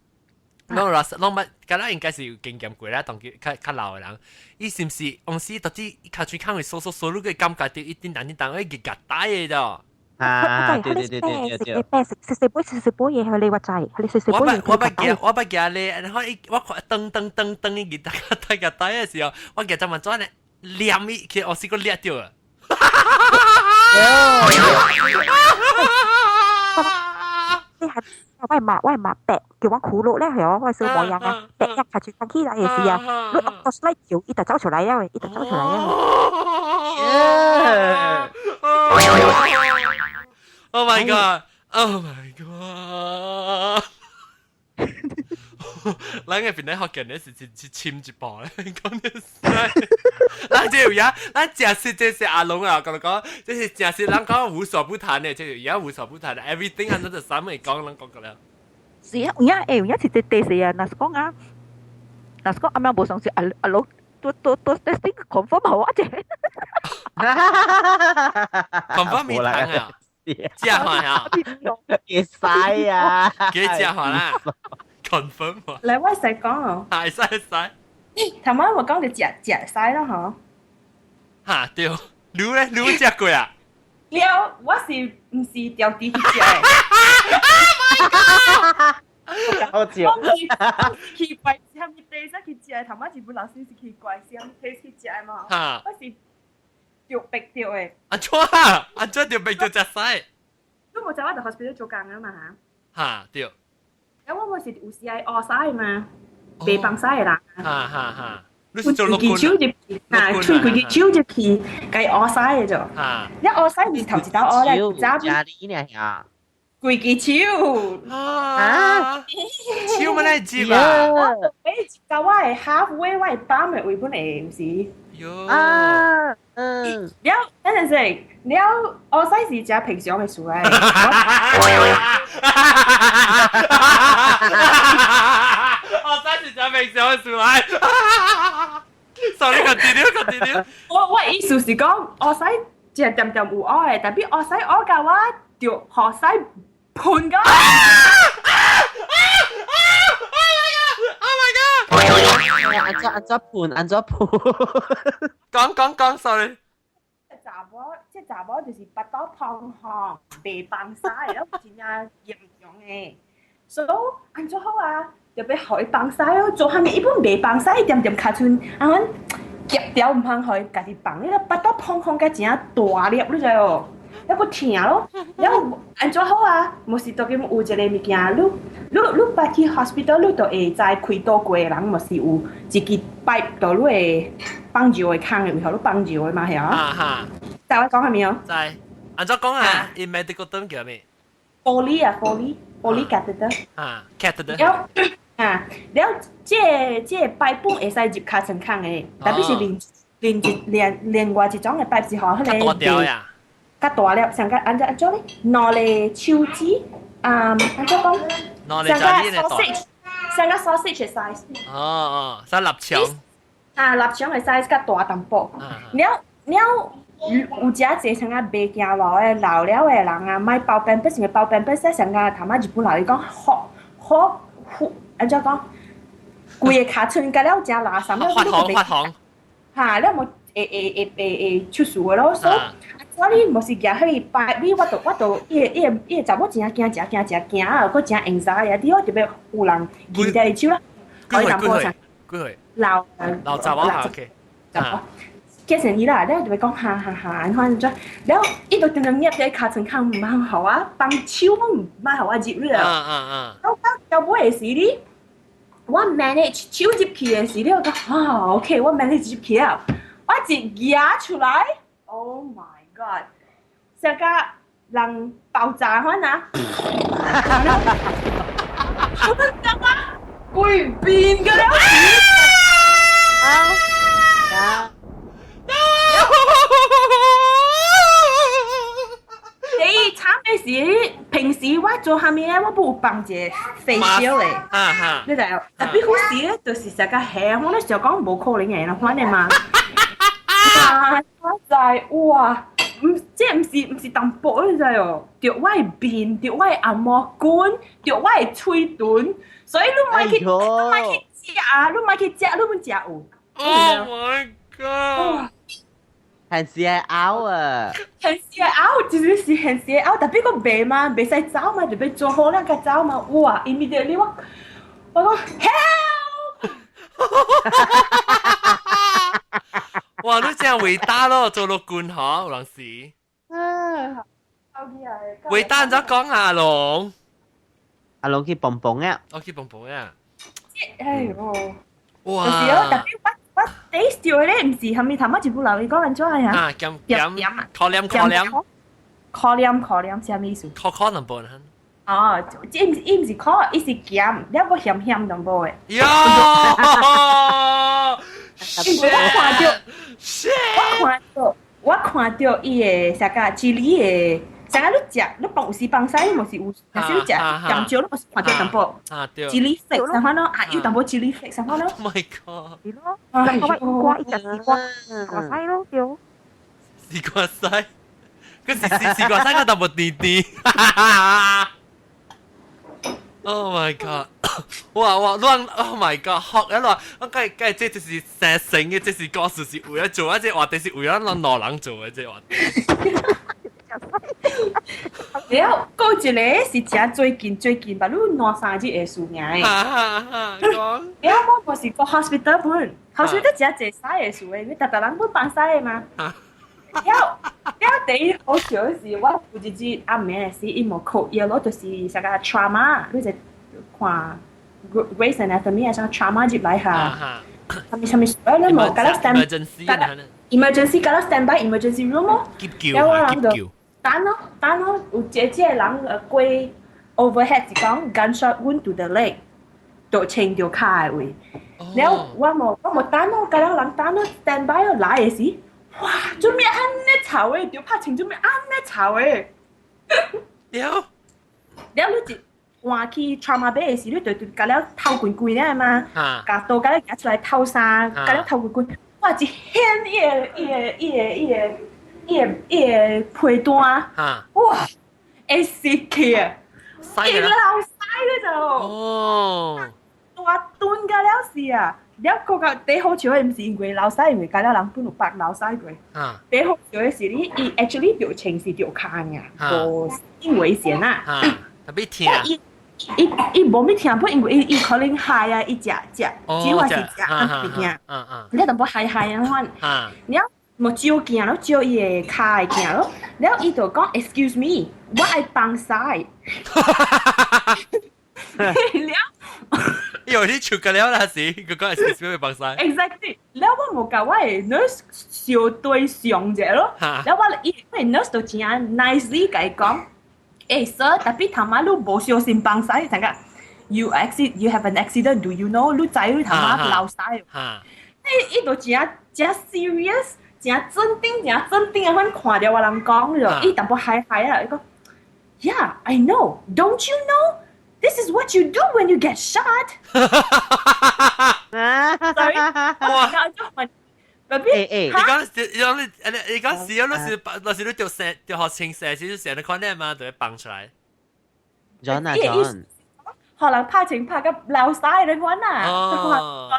A: 攏老攏捌，敢若應該是有經驗過啦，當佢較較老的人，伊是毋是往時到底伊尻喙空會嗦嗦嗦，你會感覺著伊叮當叮當，會熱夾帶的嘚。
D: 啊，對對對對對對。
C: 食食食杯食食杯嘢，佢你話齋，佢你食食杯嘢。
A: 我捌記，我捌記咧，然後我看噔噔噔噔伊大家大家睇嘅時候，我記就問咗咧，念伊，其實我試過掠掉啊。
C: 你係我係嘛白，叫我苦碌咧，係我小模樣啊，白一下住翻起來嘅時啊，你我甩條，伊就走出來啊，伊就走出來啊。
A: Oh my god! Oh my god! 咱個邊咧學見咧是是是簽一步咧，講得使。咱這有影，咱真實這是阿龍啊，講講，這是真實，咱講無所不談的，這有影無所不談的，everything under the sun 會講，咱講過了。
C: 是啊，有影欸，有影是這第四啊，若是講啊，若是講阿媽無相信阿阿龍，都都都 testing confirm 好啊，這。
A: confirm 未談啊？食飯啊？
D: 會使啊？
A: 幾食飯啦？confirm 喎。
B: 嚟我使講哦。
A: 係使使。
B: 頭先我講就食食使啦嗬。
A: 嚇對，你咧你食過啊？
B: 了，我是唔是掉地去食？
D: 好笑。
B: 我是奇怪，是蝦米地去食？頭先日本老師是奇怪，是蝦米地去食嘛？
A: 嚇！
B: 我是著白著的。
A: 安怎啊？安怎著白著食屎？
B: 你無知我佇 hospital 做工啊嘛嚇？
A: 嚇對。
B: 咁我無是有時愛烏屎嘛，白放屎的人。
A: 哈哈哈！你是做
B: 規支手入去，啊，喙規支手入去，共伊烏屎的啫。一烏屎是頭一道烏咧，早
D: 家裡呢呀？
B: 規支手
A: 啊！手乜來接啊？
B: 欸，到我的 halfway，我的包的位本會有時。
A: 喲
D: 啊，嗯。
B: 了，等陣先，了，烏屎是誠平常的事來。
A: 烏屎是誠平常的事來。Sorry，continue，continue。
B: 我意思是講，烏屎誠點點有烏的，但係烏屎烏到我著雨屎噴到。
A: Oh my god！
D: 按怎按怎噴，按怎噴？
A: 講講講，sorry。
B: 查某，這查某就是腹肚膨紅，袂放屎，了真正嚴重的。所以按怎好啊？就欲予伊放屎咯，做啥物？伊本袂放屎，伊點點尻川，啊阮夾掉毋通予伊家己放，你個腹肚膨紅甲真大粒，你知無？猶閣疼咯，了按怎好啊？無是當今有一個物件，你你你捌去 hospital，你就會知開刀過的人，無是有一支 pipe 到你會放尿的孔的，為予你放尿的嘛，係啊？
A: 啊哈！
B: 知我講啥物哦？
A: 知。按怎講啊？伊 medical term 叫咩
B: ？Foley 啊，Foley，Foley catheter。
A: 啊，catheter。
B: 了啊，了，這個這個 pipe 本會使入尻川孔的，特別是另另一另另外一種的 pipe 是予彼個。
A: 較大條呀。
B: 較大粒，上個按怎按怎咧？兩個手指，啊，按怎講？
A: 兩個
B: sausage，像個 sausage 的 size。
A: 哦哦，像臘腸。
B: 啊，臘腸的 size 較大淡薄。了了，有誠濟像個袂驚老的老了的人啊，莫包 pampers，因為包 pampers 像個頭仔日本老伊講，好好好，按怎講？規個尻川甲了誠垃圾，
A: 發紅發紅。
B: 嚇，了無會會會會會出事的咯，所以。我你無是舉彼個 pipe，你我就我就伊個伊個伊個查某真驚誠驚誠驚啊，閣誠 anxiety 啊，你我就欲有人握著伊手啦，
A: 幾歲幾歲？幾歲？
B: 老
A: 老查某 OK。
B: 查某，結成伊啦，了就欲講哈哈哈，按怎怎，了伊就定定捏佇尻川孔毋通予我放手，毋莫予我入了。
A: 嗯嗯嗯。
B: 到到尾的時哩，我 manage 手入去的時，你我講啊 OK，我 manage 入去啊，我一舉出來，Oh my！God！像個人爆炸款啊！我感覺規邊個了。
D: 啊！
B: 你慘的是，平時我做啥物咧，我不有放一個 facial 咧。
A: 啊哈！
B: 你知無？特別好時咧，就是成個黑，我咧想講無可能的，款的嘛。啊！我知哇！毋，這毋是毋是淡薄，你知無？著我的面，著我的紅毛巾，著我的喙唇，所以你莫去，你莫去食啊！你莫去食，你毋食有。
A: Oh my god！
D: 還是係拗啊！
B: 現時會拗，就是是現時會拗，特別個袂嘛，袂使走嘛，就欲做好咱較走嘛。哇！immediately 我講 help！
A: 哇！你真偉大咯，做陸軍嗬，有陣時。
B: 啊！
A: 偉大怎講阿龍？
D: 阿龍去蹦蹦啊！
A: 我去蹦蹦啊！
B: 哎呦！
A: 哇！
B: 就是哦，特別我 taste 到咧，毋是蝦米頭仔一部老伊講按怎呀？
A: 啊，鹹鹹，可黏可黏，
B: 可黏可黏是啥物意思？
A: 可可淡薄。
B: 哦，這毋是伊毋是苦，伊是鹹，了閣鹹鹹淡薄的。
A: 喲！
B: 因為我看著，我看著，我看著伊的啥個 chili 的。啥個你食，你放有時放屎，無是有，若是你食鹹椒，你無是看著淡薄。
A: 啊對。
B: chili flakes 啥款咯，啊有淡薄 chili flakes 啥款咯。
A: Oh my god！
C: 係咯，我瓜一隻絲瓜，絲瓜西咯，對。
A: 絲瓜西，佢是絲瓜西個淡薄甜甜。Oh my god！哇哇，亂！Oh my god！學一亂，我計計這就是成成嘅，這是故事是為咗做，這話題是為咗咱老人做嘅這話題。
B: 了，閣一个是誠最近最近，吧，你兩三日的事爾。
A: 講。
B: 了，我無是過 hospital 本，hospital 誠濟屎的事的，你逐逐人本放屎的嘛。了了，第一好笑的是，我有一日暗暝的時，伊無哭，伊落就是啥個 trauma，你就看 Grey's Anatomy 啊，啥 trauma 入來下，啥物啥物，你無甲咱 stand emergency 甲咱 stand by emergency room 咯。
A: 急救啊！急救。
B: 等咯，等咯，有一個人過 overhead 是講 gunshot wound to the leg，就穿著跤的位。了我無等咯，甲了人等咯，stand by 咯，來的時，哇，做咩按呢臭的？就拍穿做咩按呢臭的？
A: 了，
B: 了你一換去 trauma bay 的時，你就甲了透滾滾了嘛，共刀共了夾出來透衫，共了透滾滾，哇！一掀伊个伊个伊个伊个。伊个伊个被單，哇，會濕去啊！伊流屎咧就，
A: 哦，
B: 大頓甲了死啊！了閣較第好笑的毋是因為流屎，因為共了人本有白流屎過。第好笑的是你伊 actually 著穿是著跤爾，無性危險啊。
A: 特別疼。
B: 伊伊伊無咩疼，不因為伊伊可能害啊，伊食食，主要是食物件。你淡薄害害按款。了。無照鏡咯，照伊个跤的鏡咯，了伊就講 excuse me，我愛放屎。了，
A: 因為你笑個了啦是，佢講 excuse me 放屎。
B: Exactly，了我無共我的 nurse 相對上者咯，了我伊我的 nurse 就真 nicely 共伊講，欸 sir，特別頭仔你無小心放屎，成個 you accident you have an accident，do you know？你知你頭仔流屎。伊伊就真真 serious。真鎮定，真鎮定的款看著我人講著，伊淡薄害害啊，伊講，Yeah, I know. Don't you know? This is what you do when you get shot. Sorry，
A: 哇！
B: Baby，
A: 你講你講你你講是你是那是你著射著學清射，是成日看咧嘛，就會放出來。
D: John 啊 John，
B: 可能拍情拍甲流屎你款啊。
A: 哦。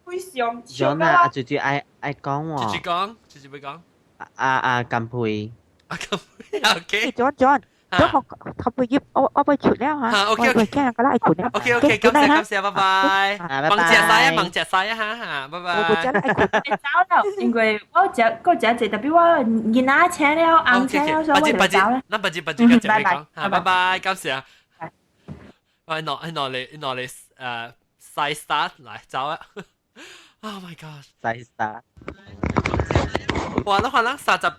B: 非常
D: John 啊，阿姐姐愛愛講喎。
A: 姐姐講，姐姐欲講。
D: 啊啊，甘佩。
A: 啊甘佩，OK。
C: John John，John 學學畢業，我我欲出了嚇。
A: OK
C: 我驚個啦，愛困了。
A: OK OK，感謝感謝，拜拜。忙食晒啊，忙食晒啊，哈哈，拜拜。
C: 我真愛困。
B: 走了，因為我食閣食濟，特別我囡仔請了，翁請了，所以我就走了。
A: 咱別節別節個接你講，拜拜，感謝。我攞攞嚟攞嚟細 start 來走啊！Oh my god！
D: 細 start。
A: 哇！你可能38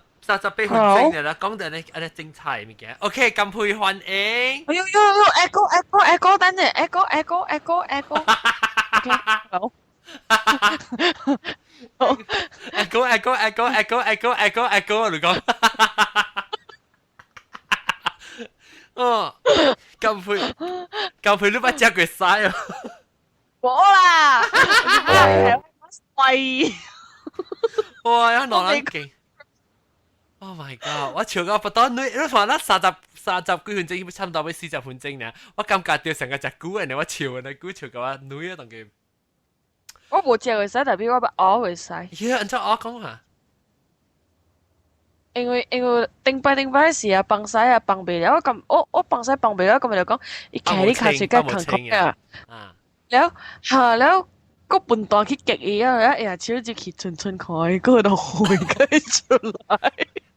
A: 分鐘嘅啦，講到你一啲精彩物件。OK，甘佩歡迎。
F: 哎呦呦呦！echo echo echo，等陣 echo echo echo echo。OK，好。
A: echo echo echo echo echo echo echo，你講。哦，甘佩，甘佩你捌食過屎哦？
F: 冇啦，喂！
A: 哇！有兩人勁。Oh my god！我笑到不當你，你話咱三十幾分鐘，差唔多欲40分鐘呢。我感覺著成個食久的呢，我笑呢，久笑到我女啊，當佢。
F: 我無食過屎，特別我捌嘔過屎。
A: 耶！按怎嘔講啊？
F: 因為頂擺時啊，放屎啊放袂了，咁我放屎放袂了，咁咪就講，伊徛你跤水較艱苦啊。了嚇了，個笨蛋去激伊啊，一下手就去春春看，個都血開出來。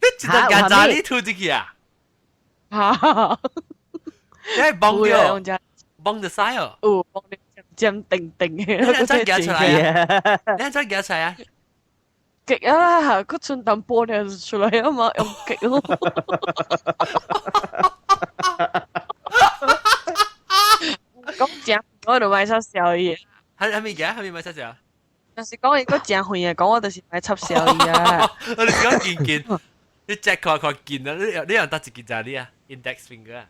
A: 你一陣間炸你吐進去啊？
F: 嚇！
A: 你係崩掉，崩就晒哦。
F: 有崩到尖尖定定嘅。
A: 你真夾出來啊？你真夾出來啊？
F: 極啊！佢春淡薄就出來啊嘛，用極咯。講正，我就買插燒伊。
A: 係咪嘅？係咪買插燒？
F: 若是講伊個正血嘅，講我就是買插燒伊啊。
A: 我哋講件件，你 check 看看件啊！你你用得一件咋你啊？Index finger 啊？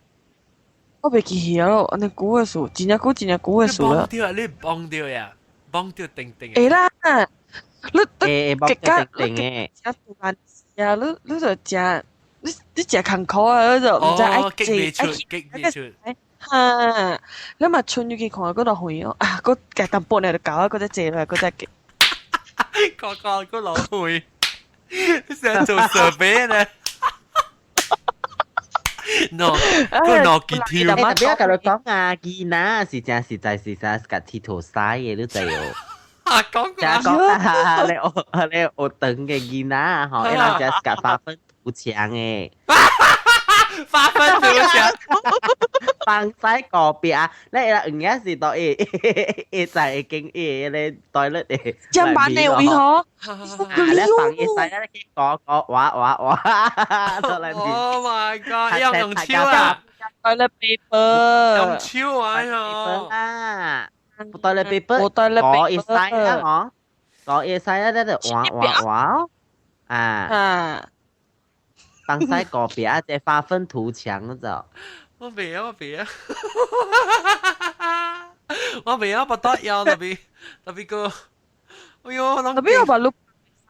F: 我袂記起啊，按呢久嘅事，真正久真正久嘅事啦。
A: 崩掉啊！你崩掉呀？崩掉定定。
F: 會啦，你
D: 你
F: 極較
D: 定嘅。
F: 食難啊！你就食，你食艱苦啊！你就毋知愛
A: 激未出，激未出。
F: 哈！你嘛春入去看，閣落血哦！啊，閣加淡薄呢就搞啊，閣再坐落來，閣再激。
A: 個個個落血，你想做設備呢？喏，個腦幾跳。
D: 特別我共你講啊，囡仔是真實在是真共鐵佗使的，你知無？
A: 啊，講
D: 講講啊！你學堂的囡仔吼，伊人真是共發奮圖強的。
A: 發奮圖強，
D: 放屎個別啊！你伊人有影是到伊伊在會經伊個 toilet 的。
F: 這慢的位吼，
D: 你放伊屎啊！你去個個哇哇哇，到來面。
A: Oh my god！用用手啊
F: ，toilet paper，
A: 用手啊！喲
D: 啊，toilet paper，
F: 冇 toilet
D: 個伊屎啊！嗬，個伊屎啊！你就哇哇哇啊！
F: 啊！
D: 放屎個別啊！這發奮圖強就。
A: 我袂啊！我袂啊！我袂啊！不得要特別特別個，哎喲，
F: 特別我把路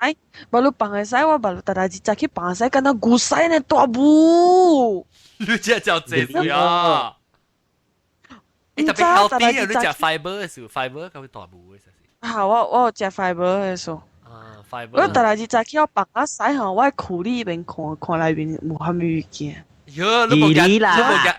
F: 屎，把路放個屎，我把路逐日早去放屎，敢若牛屎呢大霧。
A: 你這叫這水啊！你特別 healthy 啊！你食 fiber 的時候，fiber 咁會大霧的，實是。
F: 啊，我有食 fiber 的時候。
A: 啊，fiber。
F: 我逐日早起我放啊屎吼，我褲裡邊看看內面無蝦米物件。
A: 喲，你無食，你無食，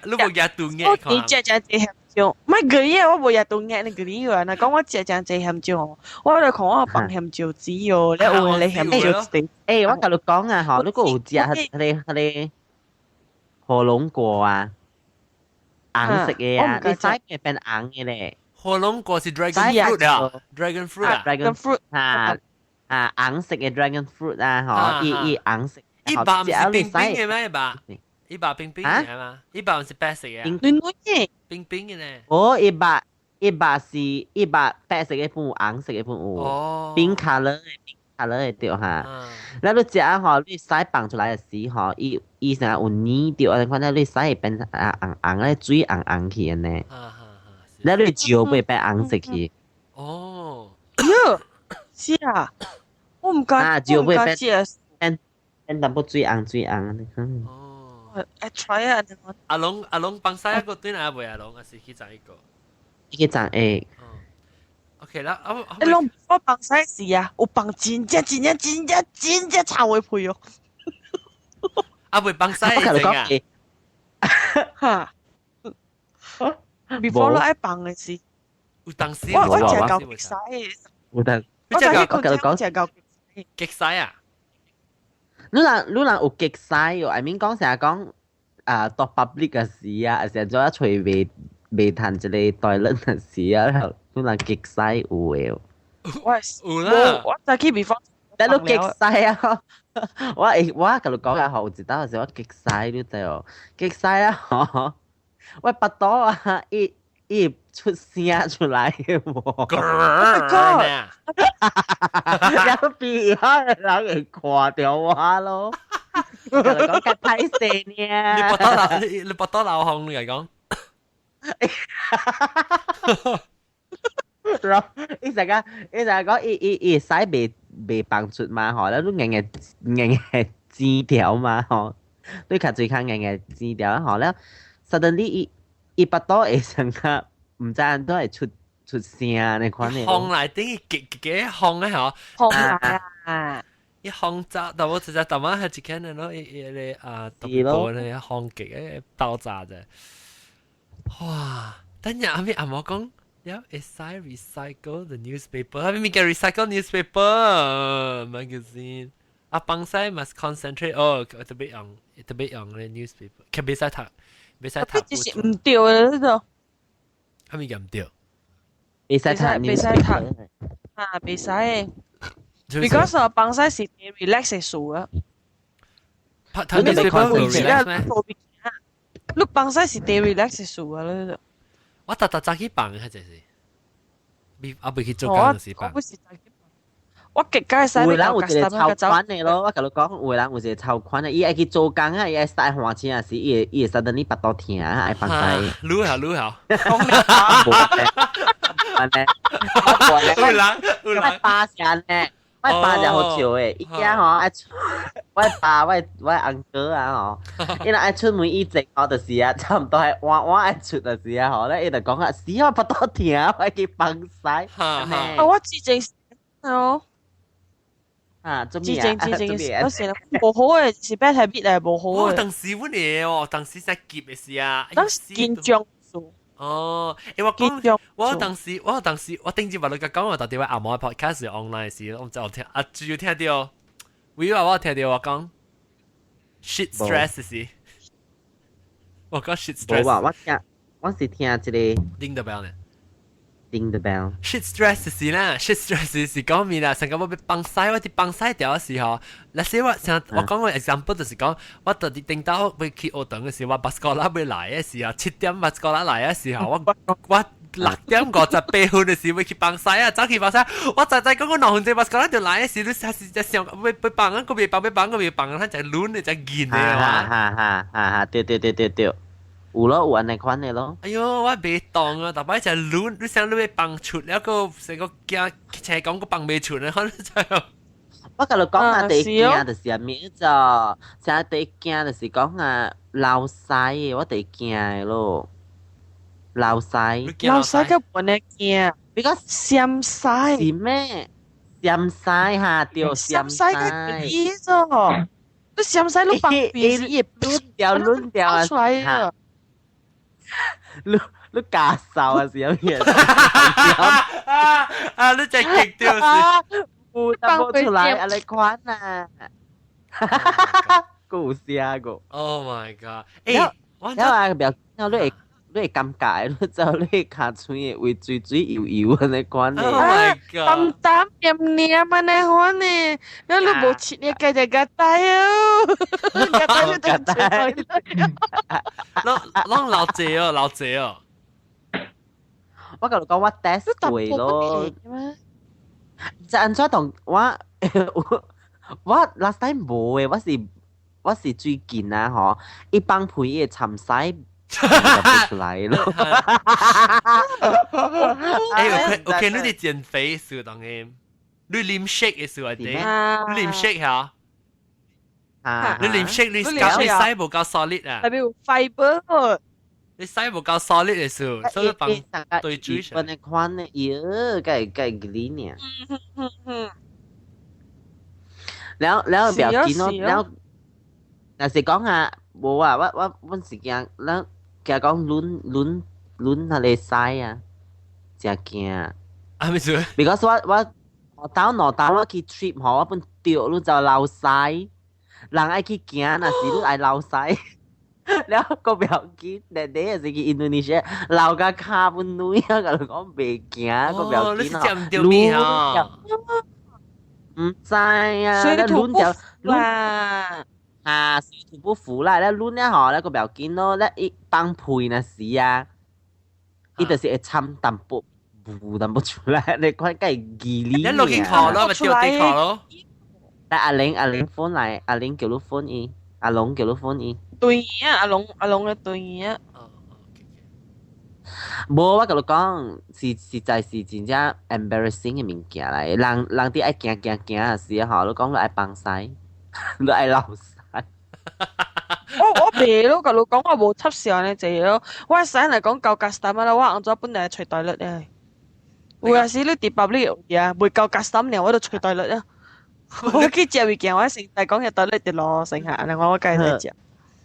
A: 你無食肚熱
F: 看。你食食濟鹹椒，莫咖喱啊！我無食肚熱，你咖喱啊！若講我食誠濟鹹椒，我來看我放鹹椒籽哦，你有你鹹椒籽。
D: 欸，我共你講啊，吼，你閣有食彼個火龍果啊，紅色的啊，你使會變紅的咧。
A: 火龍果是 dragon fruit 啊，dragon fruit 啊
D: ，dragon fruit 啊啊，紅色的 dragon fruit 啊，吼，伊紅色。
A: 伊白毋是冰冰的咩？伊白？伊白冰冰的嘛？伊白毋是白色的。
F: 暖暖的。
A: 冰冰的呢？
D: 哦，伊白是伊白白色的半有紅色的半有。
A: 哦。
D: 冰 colour 的冰 colour 的對哈。咱你食吼，你屎放出來的時吼，伊啥有黏著，按呢款你屎會變啊紅紅咧，水紅紅去按呢。咱你嚼會變紅色去。
A: 哦。
F: 喲，是啊，我毋敢，
D: 啊，嚼
F: 我毋
D: 會變
F: 敢食。
D: 變變淡薄水紅水紅。
A: 哦。
F: 愛 try 啊！
A: 阿龍阿龍放屎一個對哪未？阿龍還是去摘一個？
D: 去摘欸。
A: OK 啦，啊，
F: 欸，攏我放屎時啊，有放真正真正真正真正臭的屁哦。
A: 啊，未放屎
D: 我共你
A: 啊？
D: 講，
F: 哈。before 你愛放的時，
A: 有當時
F: 我食夠激屎。
D: 有當，
F: 我食
D: 我共你講
F: 食夠
A: 激屎啊！
D: 你人有激屎哦？I mean 講成日講啊，到 public 嘅時啊，成日做一隨未未趁一個 toilet 嘅時啊，你人激屎有的。
F: 我
A: 有啦，
F: 我早起 before，
D: 但你激屎啊！我會我共你講啊，吼，有一道時我激屎你知無？激屎啊！吼，我腹肚啊，伊伊出聲出來的無？
A: Oh my god！
D: 有鼻啊，人會看著我咯。我共你講較歹勢呢。
A: 你腹肚流，你腹肚流汗你嚟講。
D: 然後伊成個伊成個講伊伊伊屎未未放出嘛吼，了你硬硬硬硬剪掉嘛吼，你較嘴較硬硬剪掉吼，了 suddenly 伊伊腹肚會成個毋知按怎會出出聲那款的。
A: 風來等於結結風的吼，
F: 風來啊！
A: 一放炸，但我直接大媽係一間的咯，伊伊個啊，特別咧放極嘅爆炸啫。哇！等陣阿咩阿媽講，了會使 recycle the newspaper，係咪叫 recycle newspaper magazine？啊，放屎 must concentrate，哦，特別用特別用咧 newspaper，佢袂使讀，袂使讀。
F: 這是毋對的呢個。
A: 係咪唔對？
D: 袂使讀，
F: 袂使讀，啊，袂使。Because 放屎是 relax 的事啊。
A: 讀 newspaper 會 relax 咩？
F: 你放屎是最 relax 的事啊！你。
A: 我逐逐早起放，係就是。未啊，未去做工時放。
F: 我是我極佳使。
D: 有人有一個超款的咯，我共你講，有人有一個超款的，伊愛去做工啊，伊愛使換車時，伊會伊會 suddenly 腹肚疼，愛放屎。
A: 愈下愈下。
D: 無咧，安呢，
A: 有人有人。
D: 我爸是按呢，我爸就好笑的，伊驚吼愛出，我爸我我翁哥啊吼，伊若愛出門以前吼，就是啊，差毋多係晚晚愛出就是啊吼，咧伊就講啊，死我腹肚疼，我愛去放屎。
F: 啊，我之前哦。
D: 啊，做咩
F: 啊？之前之前，嗰時無好嘅，是 bad habit 嚟，無好嘅。
A: 當時阮會哦，當時在急的時啊。
F: 當時緊張。
A: 哦，欸，我講，我當時我當時我頂次話你講，我到底我阿媽 podcast online 時，我就聽啊，主要聽到，為話我聽到我講 shit stress 時，我講 shit stress。
D: 無啊，我聽我是聽這個
A: Ding the bell 呢
D: ？Ding the bell。
A: shit stress 是啦，shit stress 是講咩啦？上個我欲放屎，我佇放屎條的時候，那時我像我講個 example 就是講，我到佇頂到欲去學堂的時候，我 bas sekolah 欲來的時候，7點 bas sekolah 來的時候，我我6點58分的時欲去放屎啊，走去放屎，我知知講我2分鐘 bas sekolah 就來的時，你還是在想欲欲放啊，閣未放欲放，閣未放，咱就攆的就緊的
D: 嘛。哈哈哈哈，對對對對對。有咯，有按呢款的咯。
A: 哎喲，我袂當啊！逐擺就攆，你想你欲放出了個成個驚，車講個放袂出咧，可能就。
D: 我共你講啊，第一驚就是啥物就，啥第一驚就是講啊，流屎的，我第一驚的咯。流屎。
F: 流屎個本來驚，
D: 比較
F: 鹹屎。
D: 是咩？鹹屎哈，對，鹹
F: 屎個意咗。你鹹屎你放屁是會
D: 攆掉攆掉啊！
F: 出來啊！
D: 你你假瘦啊是啥物？
A: 啊啊！你真激掉是，
D: 有淡薄出來按呢款啊！閣有聲個。
A: Oh my god！欸，
D: 我啊，不要，你會你會尷尬，你走你尻喙會為水水油油按呢款的。
A: Oh my god！
F: 淡淡黏黏按呢款呢，你你無切你計就夾帶哦，夾帶就得切。
A: 攏攏老濟哦，老濟哦。
D: 我共你講，我 test 過咯。就按怎同我我 last time 無的，我是我是最近啊吼，伊放屁伊會摻屎出來咯。
A: 欸，OK，你佇減肥時當嘅，你啉 shake 的時候，你啉 shake 嚇？你啉 shake 你搞你屎無夠 solid 啊？
F: 特別有 fiber。
A: 你屎無夠 solid 的時候，所以放對水
D: 上。分的款的，喲，該該 green 呢。了了不要緊咯，了，若是講啊，無啊，我我阮是驚，咱驚講攆攆攆彼个屎啊，誠驚。
A: 啊，咩事
D: ？Because 我我我兜兩兜我去 trip 吼，我本著你就流屎，人愛去行，若是你愛流屎。了閣不要緊，那你也是去印度尼西亞，流甲跤本軟啊，共你講袂行，閣不要緊
A: 哦。你是食毋著物啊？
D: 毋知啊，
F: 水土不
D: 服啦，啊，水土不服啦，咧攆了吼，咧閣不要緊咯，咧伊放屁若時啊，伊就是會摻淡薄霧淡薄出來，你看會記哩。
A: 你落去考咯，咪掉地考咯。
D: 來阿玲阿玲 phone 來，阿玲叫你 phone 伊，阿龍叫你 phone 伊。
F: 對啊，阿龍阿龍的對啊。
D: 無，我共你講，是實在是真正 embarrassing 的物件來。人人佇愛行行行的時候，你講你愛放屎，你愛流屎。
F: 我我袂咯，共你講我無插笑呢濟咯。我使嚟講夠 customer 啦，我按怎本來揣 toilet 咧。有陣時你佇 public 啊，袂夠 customer 我就揣 toilet 啊。我去食物件，我先來講嘅 toilet 佇路先下，然後我家己食。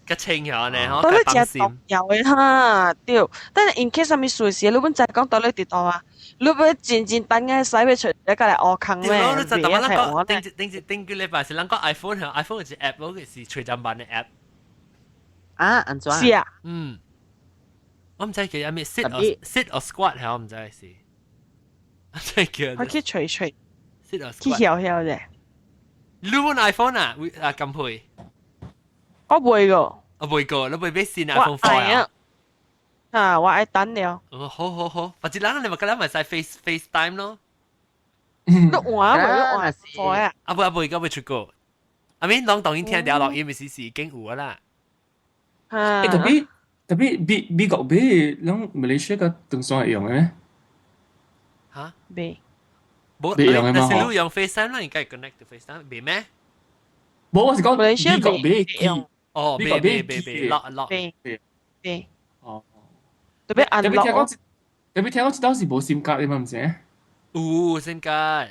A: 較清下呢，嗬，
F: toilet 真重要的哈，對。但是 in case 啥物事時，你本知講 toilet 佇佗啊？你欲真真等嘅使欲出來過來烏空咩？
A: 對，你就特別咱講頂頂頂幾禮拜是咱講 iPhone 嚇，iPhone 有一 app 咯，是吹砧板的 app。
D: 啊，按怎？
F: 是啊。
A: 嗯。我毋知叫啥物 sit or squat 嚇，我毋知是。真叫。
F: 我去吹吹。
A: sit or squat。
F: 去曉曉啫。
A: 你本 iPhone 啊？啊，咁配？
F: 我袂個。
A: 我袂過，你袂買新 iPhone 4啊？
F: 啊，我愛等了。
A: 哦，好好好，或者咱你咪今日咪使 FaceTime 咯。
F: 你換啊？你換4啊？
A: 啊不啊不，而家未出過。I mean，攏當然聽掉錄音，咪是已經有啦。
F: 啊。
E: 欸，特別特別美國買，攏馬來西亞長線會用的咩？
A: 嚇？
F: 未。
A: 無，
E: 袂用的嘛？
A: 但是你用 FaceTime 啦，應該 connect to FaceTime，袂咩？
E: 無，我是講美國買機。
A: 哦，袂袂袂袂，落落。
F: 袂袂。
E: 哦。
F: 特別按
E: 特別聽講，特別聽講這道是無 SIM 卡的嘛，毋是？
A: 有 SIM 卡。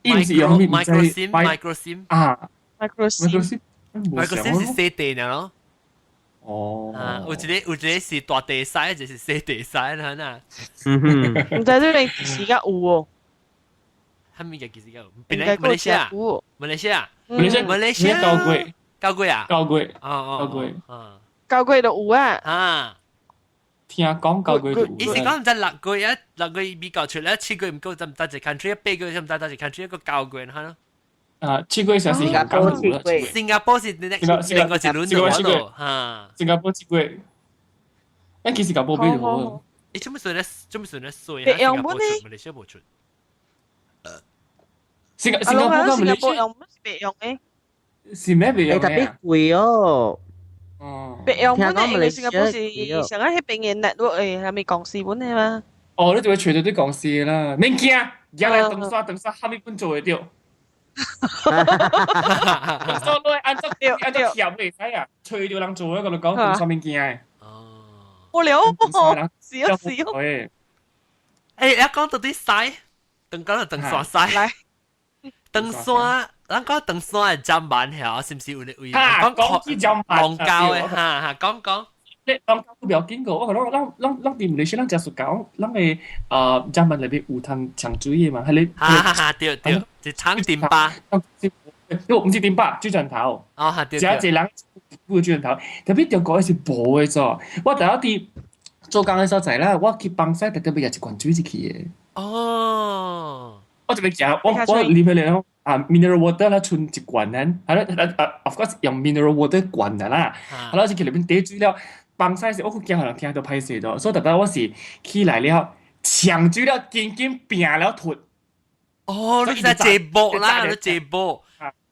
E: 伊毋是用咩？
A: micro SIM，micro SIM。
E: 啊。
F: micro
E: SIM。
A: micro SIM 是細地爾咯。
E: 哦。
A: 啊，有一個是大地 size，一個是細地 size 啦，呐。
F: 毋知你時間有哦。
A: 啥物嘅其實有？邊個？馬來西亞。馬來西亞。
E: 馬來西亞。
A: 馬來西亞。
E: 九月。
A: 九月啊？
E: 九月。
A: 哦哦。
E: 九月。
A: 啊。
F: 九月就有啊。
A: 啊。
E: 聽講九月就有。
A: 伊是講毋知6個月啊，6個月美國出來，7個月毋過就毋知一 country，8個月唔知一 country，一個9個月哈咯。
E: 啊，7個月是新加坡7個月。
A: 新加坡是另外一輪咯，哈。
E: 新加坡7個月，但其實新加坡比較好。
A: 伊做咩算咧？做咩算咧？衰啊！新加坡出，馬來西亞無出。
E: 新加坡跟馬來西
F: 亞用別用的。
E: 是咩別用
D: 特別貴哦。
E: 哦。
F: 別用本的，因為新加坡是上個彼邊的 network 的，啥物公司本的嘛。
E: 哦，你就會揣著對公司啦，免驚，入來長沙長沙，啥物本做會著。長沙落按照按照協會使啊，揣著人做，我共你講，長沙免驚的。
A: 哦。
F: 無聊，是哦是哦。
A: 欸，一講到底屎，長講就長山屎。
F: 來。
A: 長山，咱講長山的砧板曉，是毋是有咧位？
E: 講講起砧板，
A: 戇鳩的，哈哈，講講。
E: 你戇鳩不要緊個，我講咱咱咱佇馬來西亞咱食暑講，咱的砧板內面有通搶水的嘛，彼个。
A: 哈哈哈，對對，一長丁巴。
E: 毋是丁巴，水鑽頭。
A: 哦，哈對。
E: 誠濟人有水鑽頭，特別中國的是無的做。我逐仔佇做工的所在啦，我去放屎，特特欲舀一罐水入去的。
A: 哦。
E: 我這邊食，我啉彼个啊，mineral water 啦，剩一罐呢，啊啊，of course 用 mineral water 罐的啦，啊，我是去內面滴水了，放屎時我閣驚予人聽著歹勢著，所以逐擺我是起來了，搶水了，緊緊拚了脫。
A: 哦，你在這波啦，你這波。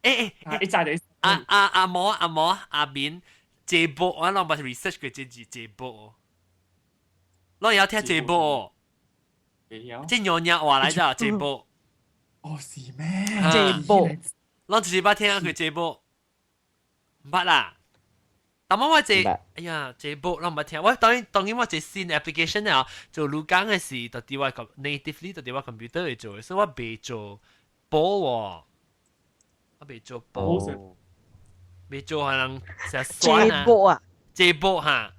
A: 欸欸，
E: 一早就
A: 阿阿阿毛阿毛阿敏，這波我攏捌 research 過這字這波，攏會曉聽這波。這娘娘話來著這波。
E: 哦，是咩？
F: 這波，
A: 攏一捌聽過這波，毋捌啦。但我這，哎呀，這波攏毋捌聽。我當然當然我這新 application 啊，做錄講的是佇佇我 natively 佇佇我 computer 會做，所以我袂做波喎。我袂做波，袂做可能成酸啊。
F: 這波啊？
A: 這波哈，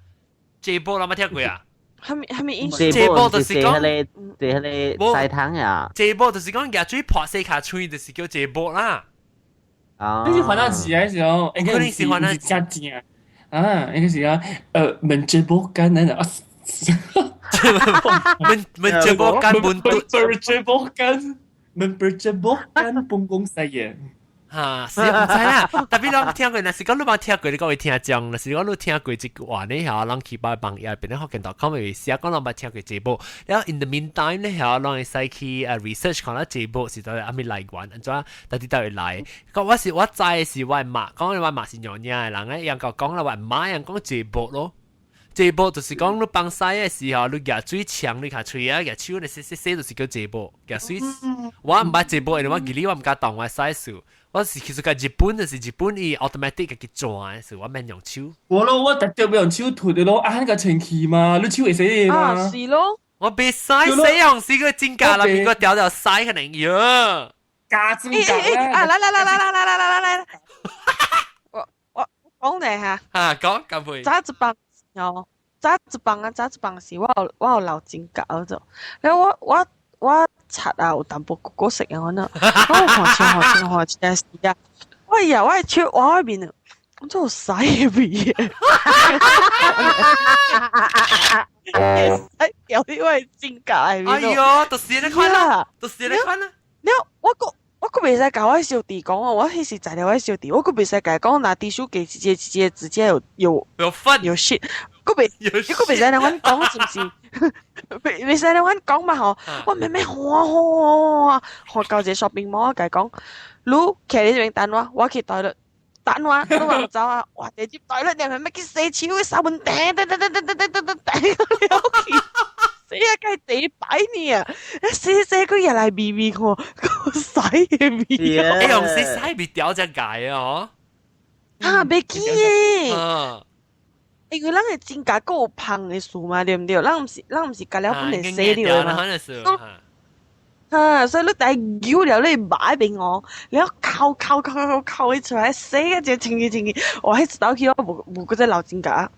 A: 這波攏捌聽過啊？
F: 啥物啥物意思？
A: 這波就是講，
D: 對彼个菜湯啊。
A: 這波就是講舉水潑洗跤喙，就是叫這波啦。
D: 啊！
E: 你是番仔字還是哦？
A: 可能是番仔
E: 真正啊，應該是啊，問這波干咱啊，
A: 問問這波干本
E: 嘟，問這波干，問這波干本公司嘅。
A: 哈，是毋知啦。特別攏聽過，若是講你無聽過，你講會聽講；若是講你聽過這句話呢，嚇，人去把網頁變咧福建 .com 會寫講攏捌聽過這部。然後 in the meantime 呢，嚇，攏會使去research 看啦，這部是到底啥物來源，按怎到底佗位來？講我是我知的是我媽，講我媽是娘娘的人咧，人講講啦，我媽人講這部咯。這部就是講你放屎的時候，你舉水搶你跤喙啊，舉手你洗洗洗，就是叫這部。舉水，我毋捌這部，因為我記得我毋敢動我洗數。我是其實個日本就是日本伊 automatic 家己轉的，是我免用手。
E: 我咯，我特別用手脫的咯，啊，那個清氣嘛，你手會洗嘛？
F: 啊，是咯。
A: 我袂使洗用死個真假啦，邊個掉掉洗可能喲。
E: 加豬腳
F: 啊！來來來來來來來來來來，我我講你下。
A: 啊，講乾杯。
F: 早一幫哦，早一幫啊，早一幫時我有留指甲嗰度，然後我刷啊有淡薄果色啊，我呢，我看清看清看清時啊，我呀我手我嗰邊啊，我做屎味嘅，洗掉啲我指甲喺
A: 哎喲，就是你看啦，就是你看啦。
F: 了我閣袂使共我小弟講哦，我彼時在了我小弟，我閣袂使共伊講拿滴數給直接直接直接有有
A: 有分
F: 有 shit，閣袂你閣袂使讓阮講是毋是？袂使讓阮講嘛吼，我慢慢看看看到一個 shopping mall，我共伊講，你徛佇這邊等我，我去 toilet 等我，你往走啊！哇，直接 toilet 你慢慢去洗手，沙盆掟掟掟掟掟掟掟掟了去。死啊！計地擺呢啊！洗洗佢入來味味看，個洗嘅味。
A: 欸，用洗洗味掉只解啊！
F: 嗬。啊，袂記嘅。因為咱的指甲閣有芳的事嘛，對毋對？咱毋是加了本來洗了嘛。啊，所以你帶扭了，你抹邊哦，然後摳摳摳摳摳伊出來，洗個只清氣清氣。我彼一道去我無無閣再留指甲，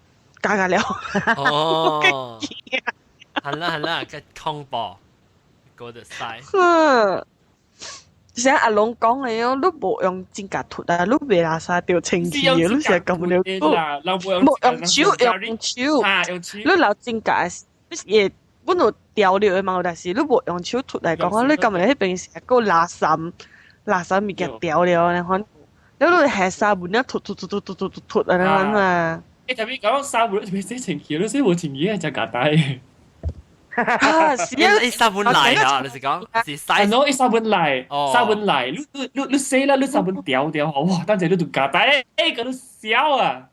F: 加加了。
A: 哦。好啦好啦，個恐怖，過得晒。
F: 哼，像阿龍講的喲，你無用指甲塗啊，你袂垃圾著清氣的，你是咁了。無用手，用手，
E: 用手。
F: 你留指甲是本有掉了的嘛，但是你無用手塗來講，你感覺彼邊是閣垃圾，垃圾物件掉了，你看，你下沙門了塗塗塗塗塗塗塗塗按呢款嘛。
E: 欸，特別講沙門，特別洗清氣，你洗無清氣係真簡單。
F: 啊，是啊，
A: 伊沙門來啊，你是講是洗？
E: 喏，伊沙門來，沙門來，你你你你洗啦，你沙門掉掉吼，哇！等陣你就夾帶，欸，個你笑啊！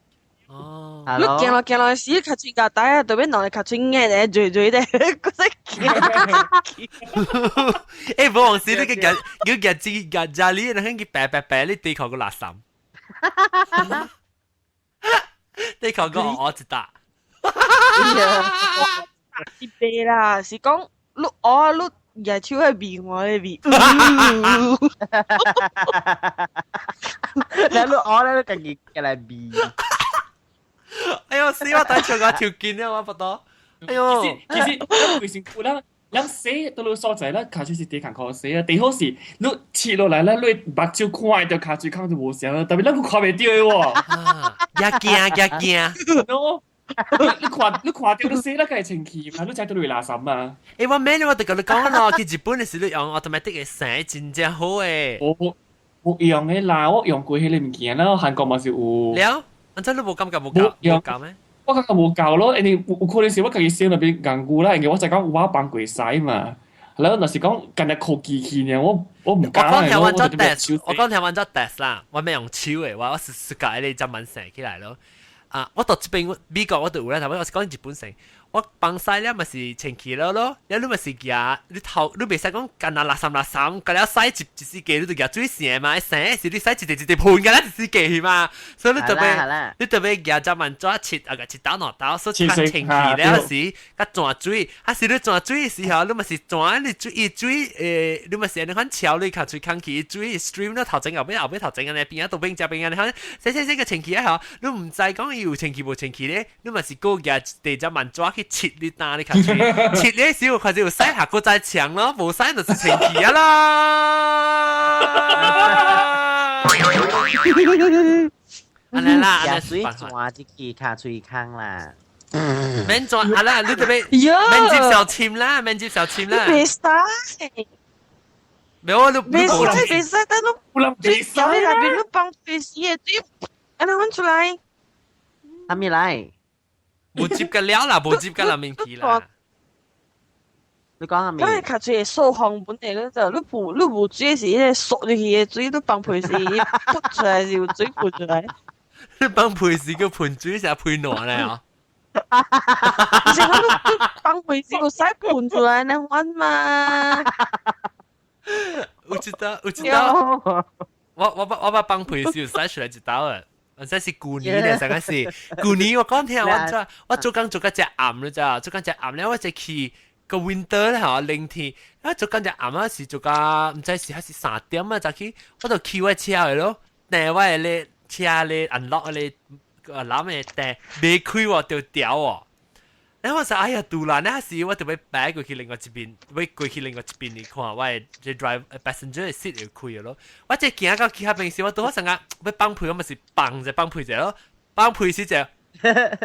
A: 哦，
F: 你行落行落時，較喙夾帶啊，特別兩個較喙硬咧，錐錐咧，閣再行。
A: 欸，無往時你個夾，你夾子夾家裡，你去白白白，你對口個垃圾。對口個我一打。
F: 是白啦，是講你哦，你舉手的味，我的味。
D: 你你哦咧，你家己過來味。
A: 哎喲，死我帶長個條件啊，我不多。哎喲，
E: 其實咱規身軀咱咱洗倒落所在，咱跤手是第艱苦洗啊。第好是你切落來，咱你目睭看會著跤手空就無啥啦，特別咱閣看袂著的喎。
A: 也驚也驚。
E: 你看著你洗了，會清氣嘛？你知倒落垃圾嘛？
A: 欸，我免我就共你講咯，去日本的時你用 automatic 的洗真正好誒。
E: 我無用的啦，我用過彼个物件啦，韓國嘛是有。
A: 了，按怎你無感覺無夠無夠咩？
E: 我感覺無夠咯，因為有可能是我家己洗那邊戇龜啦，因為我知講我放過洗嘛。然後若是講干焦靠機器呢，我毋敢。
A: 我講聽完做 test，我講聽完做 test 啦，我免用手的，我是是共彼個針慢洗起來咯。啊！我到這邊美國我就有啦，頭我是講日本成，我放屎了嘛是清氣了咯，了你嘛是舉你頭，你袂使講干焦垃圾垃圾，干了洗一一時間你就舉水瀉嘛，瀉是你洗一滴一滴噴干了一時間去嘛，所以你特別你特別舉只萬紙切啊個一刀兩刀，所以較清氣了時較轉水，啊是你轉水的時候，你嘛是轉你水伊水誒，你嘛是按呢款潮你較水空氣水 stream 了頭前後尾後尾頭前按呢邊啊都邊只邊按呢款，洗洗洗個清氣啊吼，你毋知講伊有清氣無清氣咧，你嘛是閣舉第隻萬紙去切你擔你較水，切你時有開始有洗下閣再強咯，無洗就是清氣啊啦。按呢啦，
D: 舉水轉入去跤喙空啦。
A: 免轉啊啦，你特別免接受簽啦，免接受簽啦。
F: 袂使。
A: 沒有你
F: 袂使袂使，但你
E: 水
F: 掉你內邊你放水死的水，按呢阮出來。
D: 啥物來？
A: 無接個了啦，無接個人面去啦。
D: 你講啥物？
F: 咱跤喙會掃風本地，你就你無你無水是彼個縮入去的水，你放屁時噴出來是有水噴出來。
A: 你放屁時閣噴水是噴爛咧啊？
F: 是講你放屁時有使噴出來呢款嘛？
A: 有一道有一道，我捌放屁時有使出來一道的。這是舊年咧，上個是舊年我講聽我做我做工做到遮暗了咋，做工遮暗了，我就去個 winter 咧嚇，冷天，啊做緊隻暗啊時做個毋知是還是3點啊，早起我就騎我車去咯，掟我咧車咧 unlock 咧個攬嘅掟未開喎就掉喎。然後我說哎呀，杜蘭那時我就欲擺過去另外一邊，欲過去另外一邊你看，我的這 drive passenger 的 seat 會開咯。我這行到其他邊時，我拄好成個欲放屁，我咪是放者放屁者咯，放屁時就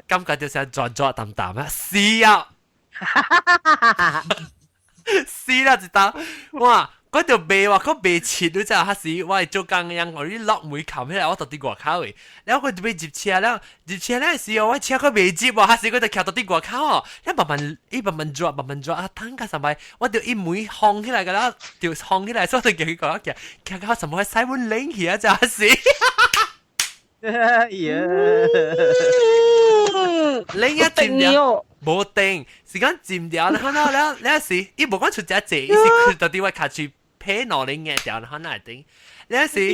A: 感覺就是轉轉淡淡啊，死啊！死啦一刀，哇！我就袂話，我袂切，你知影？彼時我係做工樣，我你落門冚起來，我到佇外口的。然後我就欲入車了，入車了時候，我車閣袂入喎，彼時我就徛到佇外口哦。你慢慢，伊慢慢轉，慢慢轉啊，等較三擺，我就一門放起來個啦，就放起來，所以就叫佢講，徛徛到什麼使阮冷氣啊，真是。
D: 哎呀！
A: 冷一佔掉，無定，時間佔掉，然後了了時，伊無講出只濟，伊是佢到底我卡住皮兩零壓掉，然後那會頂。了時，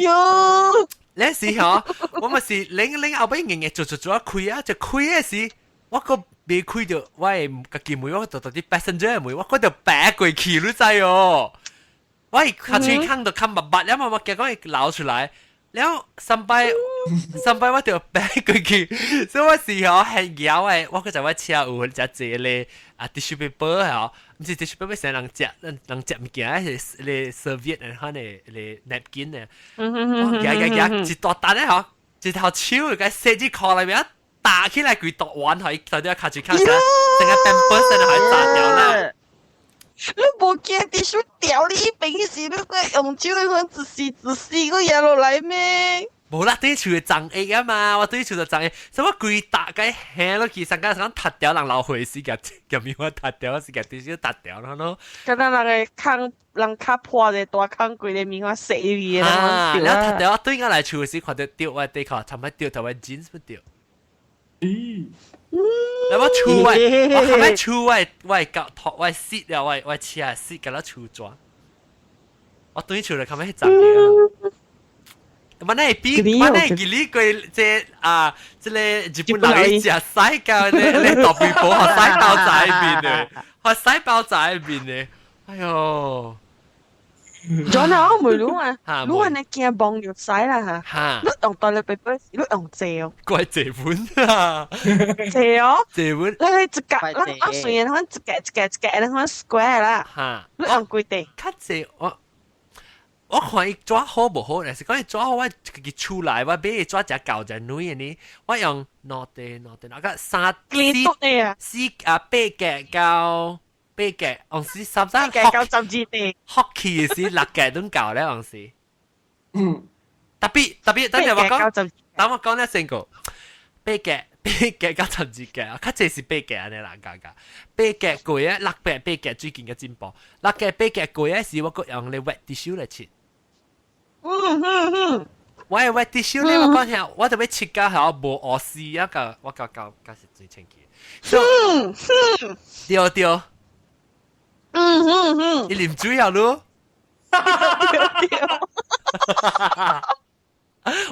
A: 了時吼，我嘛是拎拎後尾硬硬做做做開啊，就開的時，我閣未開著我的家己門，我就到佇 passenger 的門，我閣就白過去，你知哦？我跤喙空就空密密了嘛，我驚講會流出來。了三擺三擺我就白過去，所以我是吼很枵的，我閣在我車有誠濟咧啊 tissue paper 吼，毋是 tissue paper 成人食，人人食物件是咧 serviette 然後咧咧 napkin 咧，我夾夾夾一大沓咧吼，一頭手個洗紙褲內面打起來規大丸，予伊到底跤喙空成成個 pampers 喺度炸掉啦。
F: 你無驚 tissue 掉你平時你個用手你看一絲一絲個壓落來咩？
A: 無啦，對厝的髒液啊嘛，我對厝就髒液，所以我規打個下落去，上個上踢掉人老歲時個，入面我踢掉，是個 tissue 踢掉咯咯。
F: 敢若人個空，人較破個大空規個棉花洗去的。
A: 啊，然後踢掉，對我來厝時看到掉我底褲，差不多掉頭我 jeans 不掉。
E: 咦？
A: 然後我厝我，我後尾厝我我腳托我 seat 了，我我車 seat 甲咱厝紙。我對厝就較尾髒的。我那比我那記你過這啊，這個日本人食屎膠咧，咧大肥婆學屎包仔面的，學屎包仔面的，哎喲！
F: 咗啊，我問你啊，你話你驚望著屎啦嚇？你用 toilet paper，你用濟哦？
A: 怪濟本啊！
F: 濟哦！
A: 濟本。
F: 你一格，咱我雖然講一格一格一格，咱講 square 啦。你用幾塊？
A: 較濟我。我看伊紙好無好，若是講伊紙好，我家己厝內我買伊紙誠厚誠軟的呢，我用兩塊兩塊，那個三四四啊八格到八格，有時三三
F: 格到12塊
A: ，hockey 時六格都夠咧，有時。特別特別，等陣我講，等我講了先個八格八格到12格，較濟是八格按呢啦，加加八格過啊，六格八格最近嘅進步，六格八格過啊時，我閣用咧 wet tissue 來拭。我係 wet tissue 咧，我講聽，我特別切到係無烏絲啊個，我較較較是最清氣。對對。你啉水啊嚕？
F: 對對。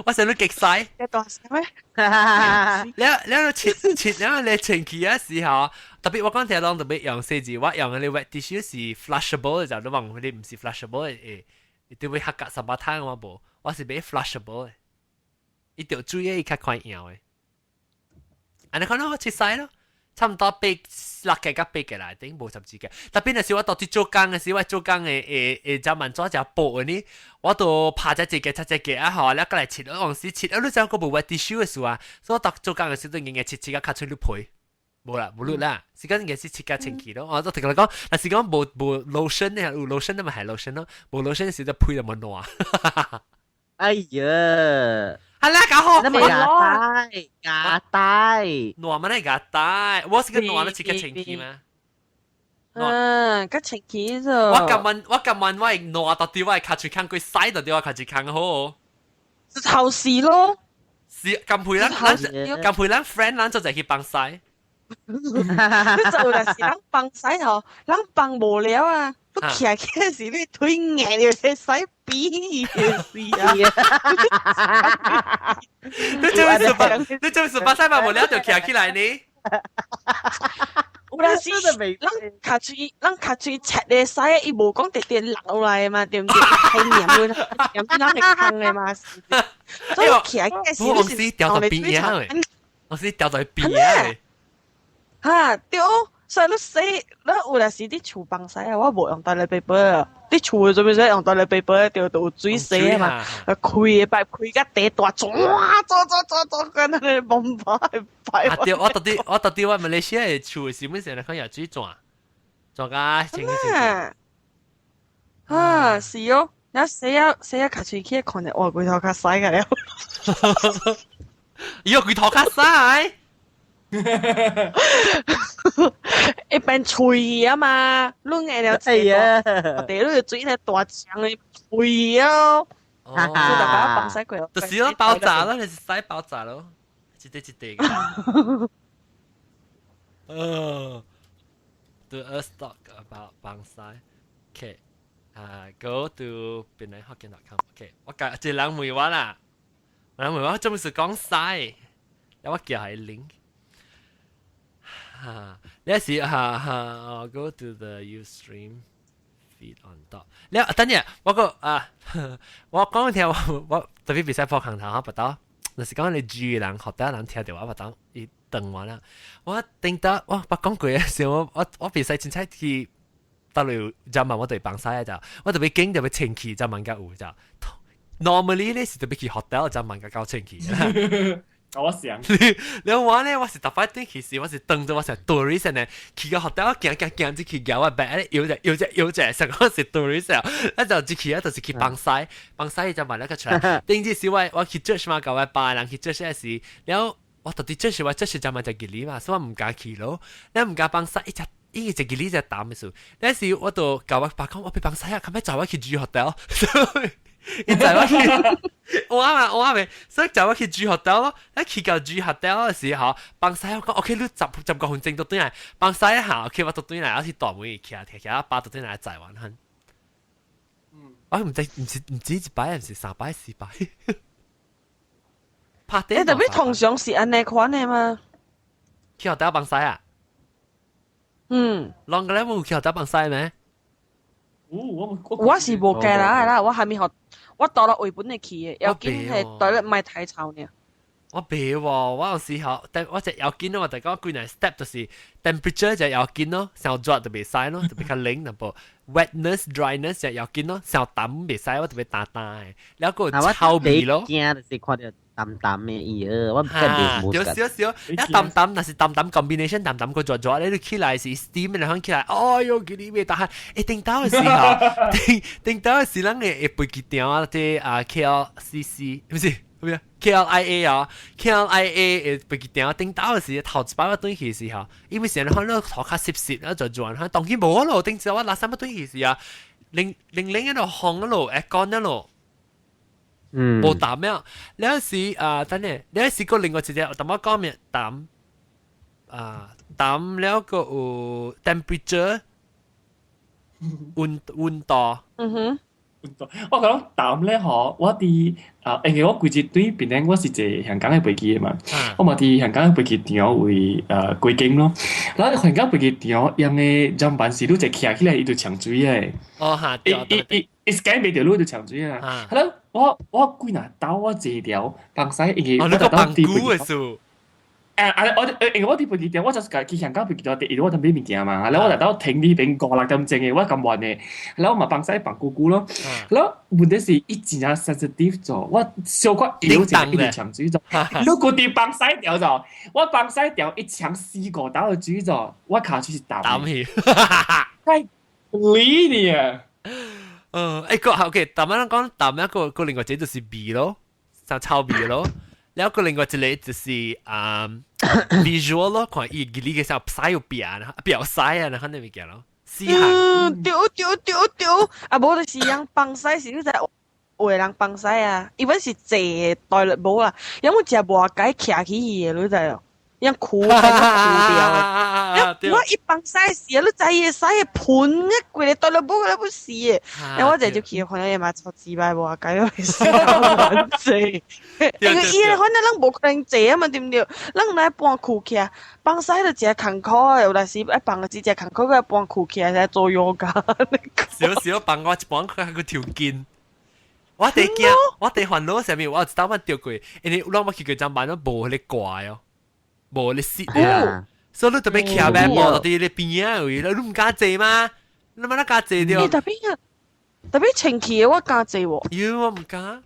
A: 我成日極曬。
F: 一大聲咩？
A: 你你切切了你清氣嘅時候，特別我講聽講特別用細字，我用嘅 wet tissue 是 flushable 嘅，就你話你毋是 flushable 嘅。伊對會合格十八攤我無，我是買 flushable 的，伊著水的伊較快搖的。按呢可能我切晒咯，差唔多八六格甲八格內頂無12格。特別若是我到佇做工的時，我做工的會會只萬紙誠薄的呢，我都拍只一格、七隻格啊吼，了過來切，有時切，啊你知影閣無 wet tissue 的事啊，所以我逐做工的時陣硬硬切切甲較出你皮。無啦，無律啦，時間應該是切甲清氣咯。我都同你講，若是講無無 lotion 呢，有 lotion 那咪係 lotion 咯，無 lotion 時就配就冇暖。
D: 哎呀，
A: 係啦，搞好，
D: 那咪牙帶，牙帶，
A: 暖嘛那牙帶，我是個暖了切甲清氣嗎？
F: 嗯，較清氣就。
A: 我今晚我今晚我會暖到底我會跤喙空過洗到底我跤喙空好。
F: 是頭事咯。
A: 是咁配咱咱咁配咱 friend 咱就就去幫洗。
F: 你做就是人放屎吼，人放無聊啊！你徛起來時，你腿硬就會使比的是啊！
A: 你做咩18，你做咩18歲嘛無聊就徛起來呢？
F: 有啦是，咱跤喙，咱跤喙切的使，伊無講直直落來嘛，對毋對？係黏的，黏咱會空的嘛。所以起來嘅時，
A: 我是掉到邊啊！我是掉到邊啊！
F: 哈，對，所以你洗，你有陣時佇厝放屎啊，我無用 toilet paper，佇厝做咩使用 toilet paper？對，就有水洗嘛，開擺開甲地大，轉轉轉轉轉，跟那個崩擺擺。
A: 啊對，我到底我馬來西亞的厝是本身來講也水轉，轉甲清清。
F: 啊，是哦，你洗啊洗啊，跤喙去看著，哇，規頭較屎個了。
A: 伊個規頭較屎。
F: 一般吹啊嘛，攏會了
D: 哎呀，
F: 我哋嗰個水咧大腸的吹哦，
A: 哦，
F: 就大家放屎過，
A: 就是咯，爆炸咯，你是屎爆炸咯，一塊一塊嘅。哦，Do us talk about 放屎？OK，啊，go to 檳榔福建 .com。OK，我教一個人問我啦，人問我做咩事講屎，我叫係 link。哈，你是哈哈，go to the Ustream feed on top。你等陣，我個啊，我講聽我我特別比賽破空頭，我不到，就是講你注意人學得人聽到我不到，伊等我啦。我頂到我捌講過嘅時候，我我比賽凊彩去到了就問我對放屎就，我特別驚特別清氣就問甲有就，normally 咧是特別去 hotel 就問甲夠清氣。
E: 我想，
A: 你話咧，我是特擺轉去時，我是當做我是 tourist 呢，去個 hotel 行行行，只去咬我白，搖者搖者搖者，成個是 tourist 啊，就一去啊，就是去放屎，放屎就買那個出來。頂次是我我去 judge 嘛，甲我爸人去 judge 時，然後我到底 judge 我 judge 就買隻吉利嘛，所以我唔敢去咯。你唔敢放屎，一隻伊隻吉利隻膽嘅數，那時我就甲我爸講，我欲放屎啊，可唔可以載我去住 hotel？伊載我去，我嘛我咪，所以載我去住 hotel 咯。一去到住 hotel 嘅時候，放屎我講，OK，你十十個分鐘都轉來，放屎一下，OK，我都轉來，我去大門徛徛徛，爸都轉來載完ਹਨ。我唔知唔是唔止一擺，唔是三擺四擺。拍
F: 你特別通常是按呢款的嗎？
A: 去 hotel 放屎啊？
F: 嗯。
A: 啷個咧冇去 hotel 放屎咩？
E: 我
F: 我是無計啦啦，我還沒學，我到了位本的去的，要緊係對咧莫太臭呢。
A: 我袂喎，我有時候，但我就要緊咯，我就講幾個 step 就是 temperature 就要緊咯，傷熱就袂使咯，特別較冷淡薄，wetness dryness 就要緊咯，傷淡袂使，我特別淡淡的，然後個臭味咯。
D: 驚就是看著淡淡的伊呃，我真袂
A: 有少少，一淡淡，但是淡淡 combination 淡淡個熱熱咧，你起來是 steam 然後起來，哎喲，給你味但係一頂到的時候，頂頂到的時，咱會會飛機場啊，這啊 KLCC 不是。咩 KLIA 啊，KLIA 會飛機場頂到的時，頭一擺我轉去時候，因為成日看到頭較濕濕，然後就轉，當然無咯，頂次我拉三擺轉去時啊，零零零喺度烘嗰度，會乾嗰度。無淡了，了時啊，等下，了時個另外一隻，淡薄講咩淡啊，淡了個有 temperature 溫溫度。
F: 嗯哼。
E: 我講淡咧嗬，我佇啊，因為我規日對檳城我是坐香港的飛機的嘛，我嘛佇香港的飛機場位過境咯。然後香港飛機場用的砧板是你一徛起來，伊就搶水的。
A: 哦哈，對對對。
E: 伊 scan 袂著你就搶水啊。係咯，我我幾若兜我坐條放屎，因為
A: 我個放久的數。
E: 誒啊！我因為我佇飛機場，我就是去香港飛機場第一我就買物件嘛，然後我就到停呢邊五六點鐘的，我咁晚的，然後我嘛放屎放久久咯，然後問題是伊真正 sensitive 做，我小可搖一下伊就搶水做，你規直放屎掉做，我放屎掉一搶四五兜的水做，我跤喙是澹。
A: 澹去，
E: 太理你啊！
A: 嗯，誒個 OK，淡仔講淡一個個另外一個就是味咯，就臭味咯。然後個另外一個就是啊 visual 咯，看伊吉利嘅時候屎有變啊，表屎啊，然後那物件咯，死行。
F: 嗯，對對對對，啊無就是人放屎是你知有的人放屎啊，伊本是坐 toilet 無啦，因為食無解徛起去的，你知哦，樣枯掉的。我一放屎時，你知伊屎會噴一規個對了不個不死的。然後我就去看伊嘛臭雞巴無啊，解會死坐。因為伊反正咱無可能坐啊嘛，對毋對？咱來搬褲起來，放屎就真艱苦的，有陣時愛放個真正艱苦，閣搬褲起來才做瑜伽。
A: 少少放我一半佢個條筋。我哋驚，我哋煩惱上面，我有一當我掉過，因為我去過張板都無彼個掛哦，無彼個線啊，所以你特別徛喺無佇咧邊仔位，你毋敢坐嗎？你嘛哪敢坐著？
F: 特別啊，特別清氣的我敢坐喎。
A: 喲，我毋敢。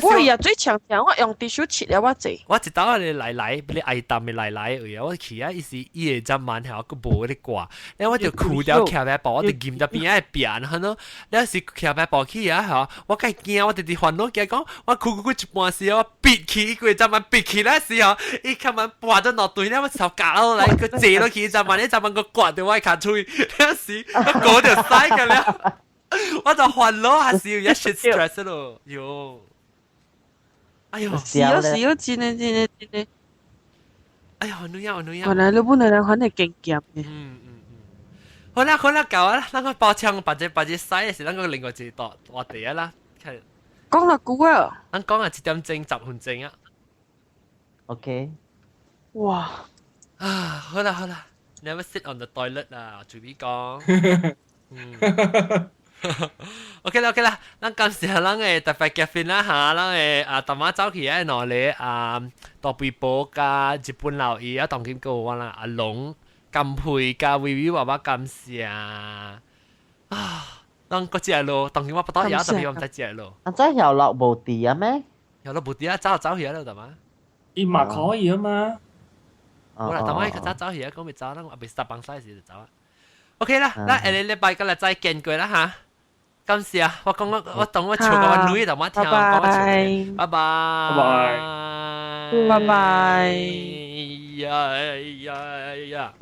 F: 我也最強強，我用滴手切了我坐。
A: 我一當咧來來，俾你愛淡的來來位啊，我去啊，伊是伊個隻饅頭，閣無彼個掛，了我就褲掉徛喺步，我就撳在邊仔邊，哈喏，了是徛喺步去啊，吼，我較驚，我直直煩惱驚講，我褲褲一半時，我逼起過隻饅逼起來時候，伊較慢跋咗落對了，我手夾落來，閣坐落去，隻饅，你隻饅閣刮著我跤喙，了時我過就屎個了，我就煩惱還是有一些 stress 咯，喲。哎呦，
F: 是哦是哦，真的真的真的。
A: 哎呦，女啊女啊。
F: 原來你本來人反正經驗的。
A: 嗯嗯嗯。好啦好啦，夠啦，咱個包槍把這把這洗是咱個另外一個話題啊啦。
F: 講了久啊。
A: 咱講啊一點鐘10分鐘啊。
D: OK。
F: 哇！
A: 啊，好啦好啦，Never sit on the toilet 啦，隨便講。嗯。OK 啦 OK 啦，咱感謝咱的特別嘉賓啦嚇，咱的啊大媽走去愛兩個啊大肥婆加日本老爺啊，當今閣有我啦阿龍甘佩加維維爸爸感謝啊，咱閣食咯，當今我不到也特別我毋知食咯。
D: 啊，這有落無地啊咩？
A: 有落無地啊，走走去啊，大媽。
E: 伊嘛可以啊嘛。
A: 好啦，大媽較早走去啊，講未走，咱還未塞放屎時就走啊。OK 啦，咱下個禮拜閣來再見過啦嚇。感謝啊！我講我我當我笑到我女就我聽講我笑，拜拜，
E: 拜
F: 拜，拜拜，
A: 呀呀呀！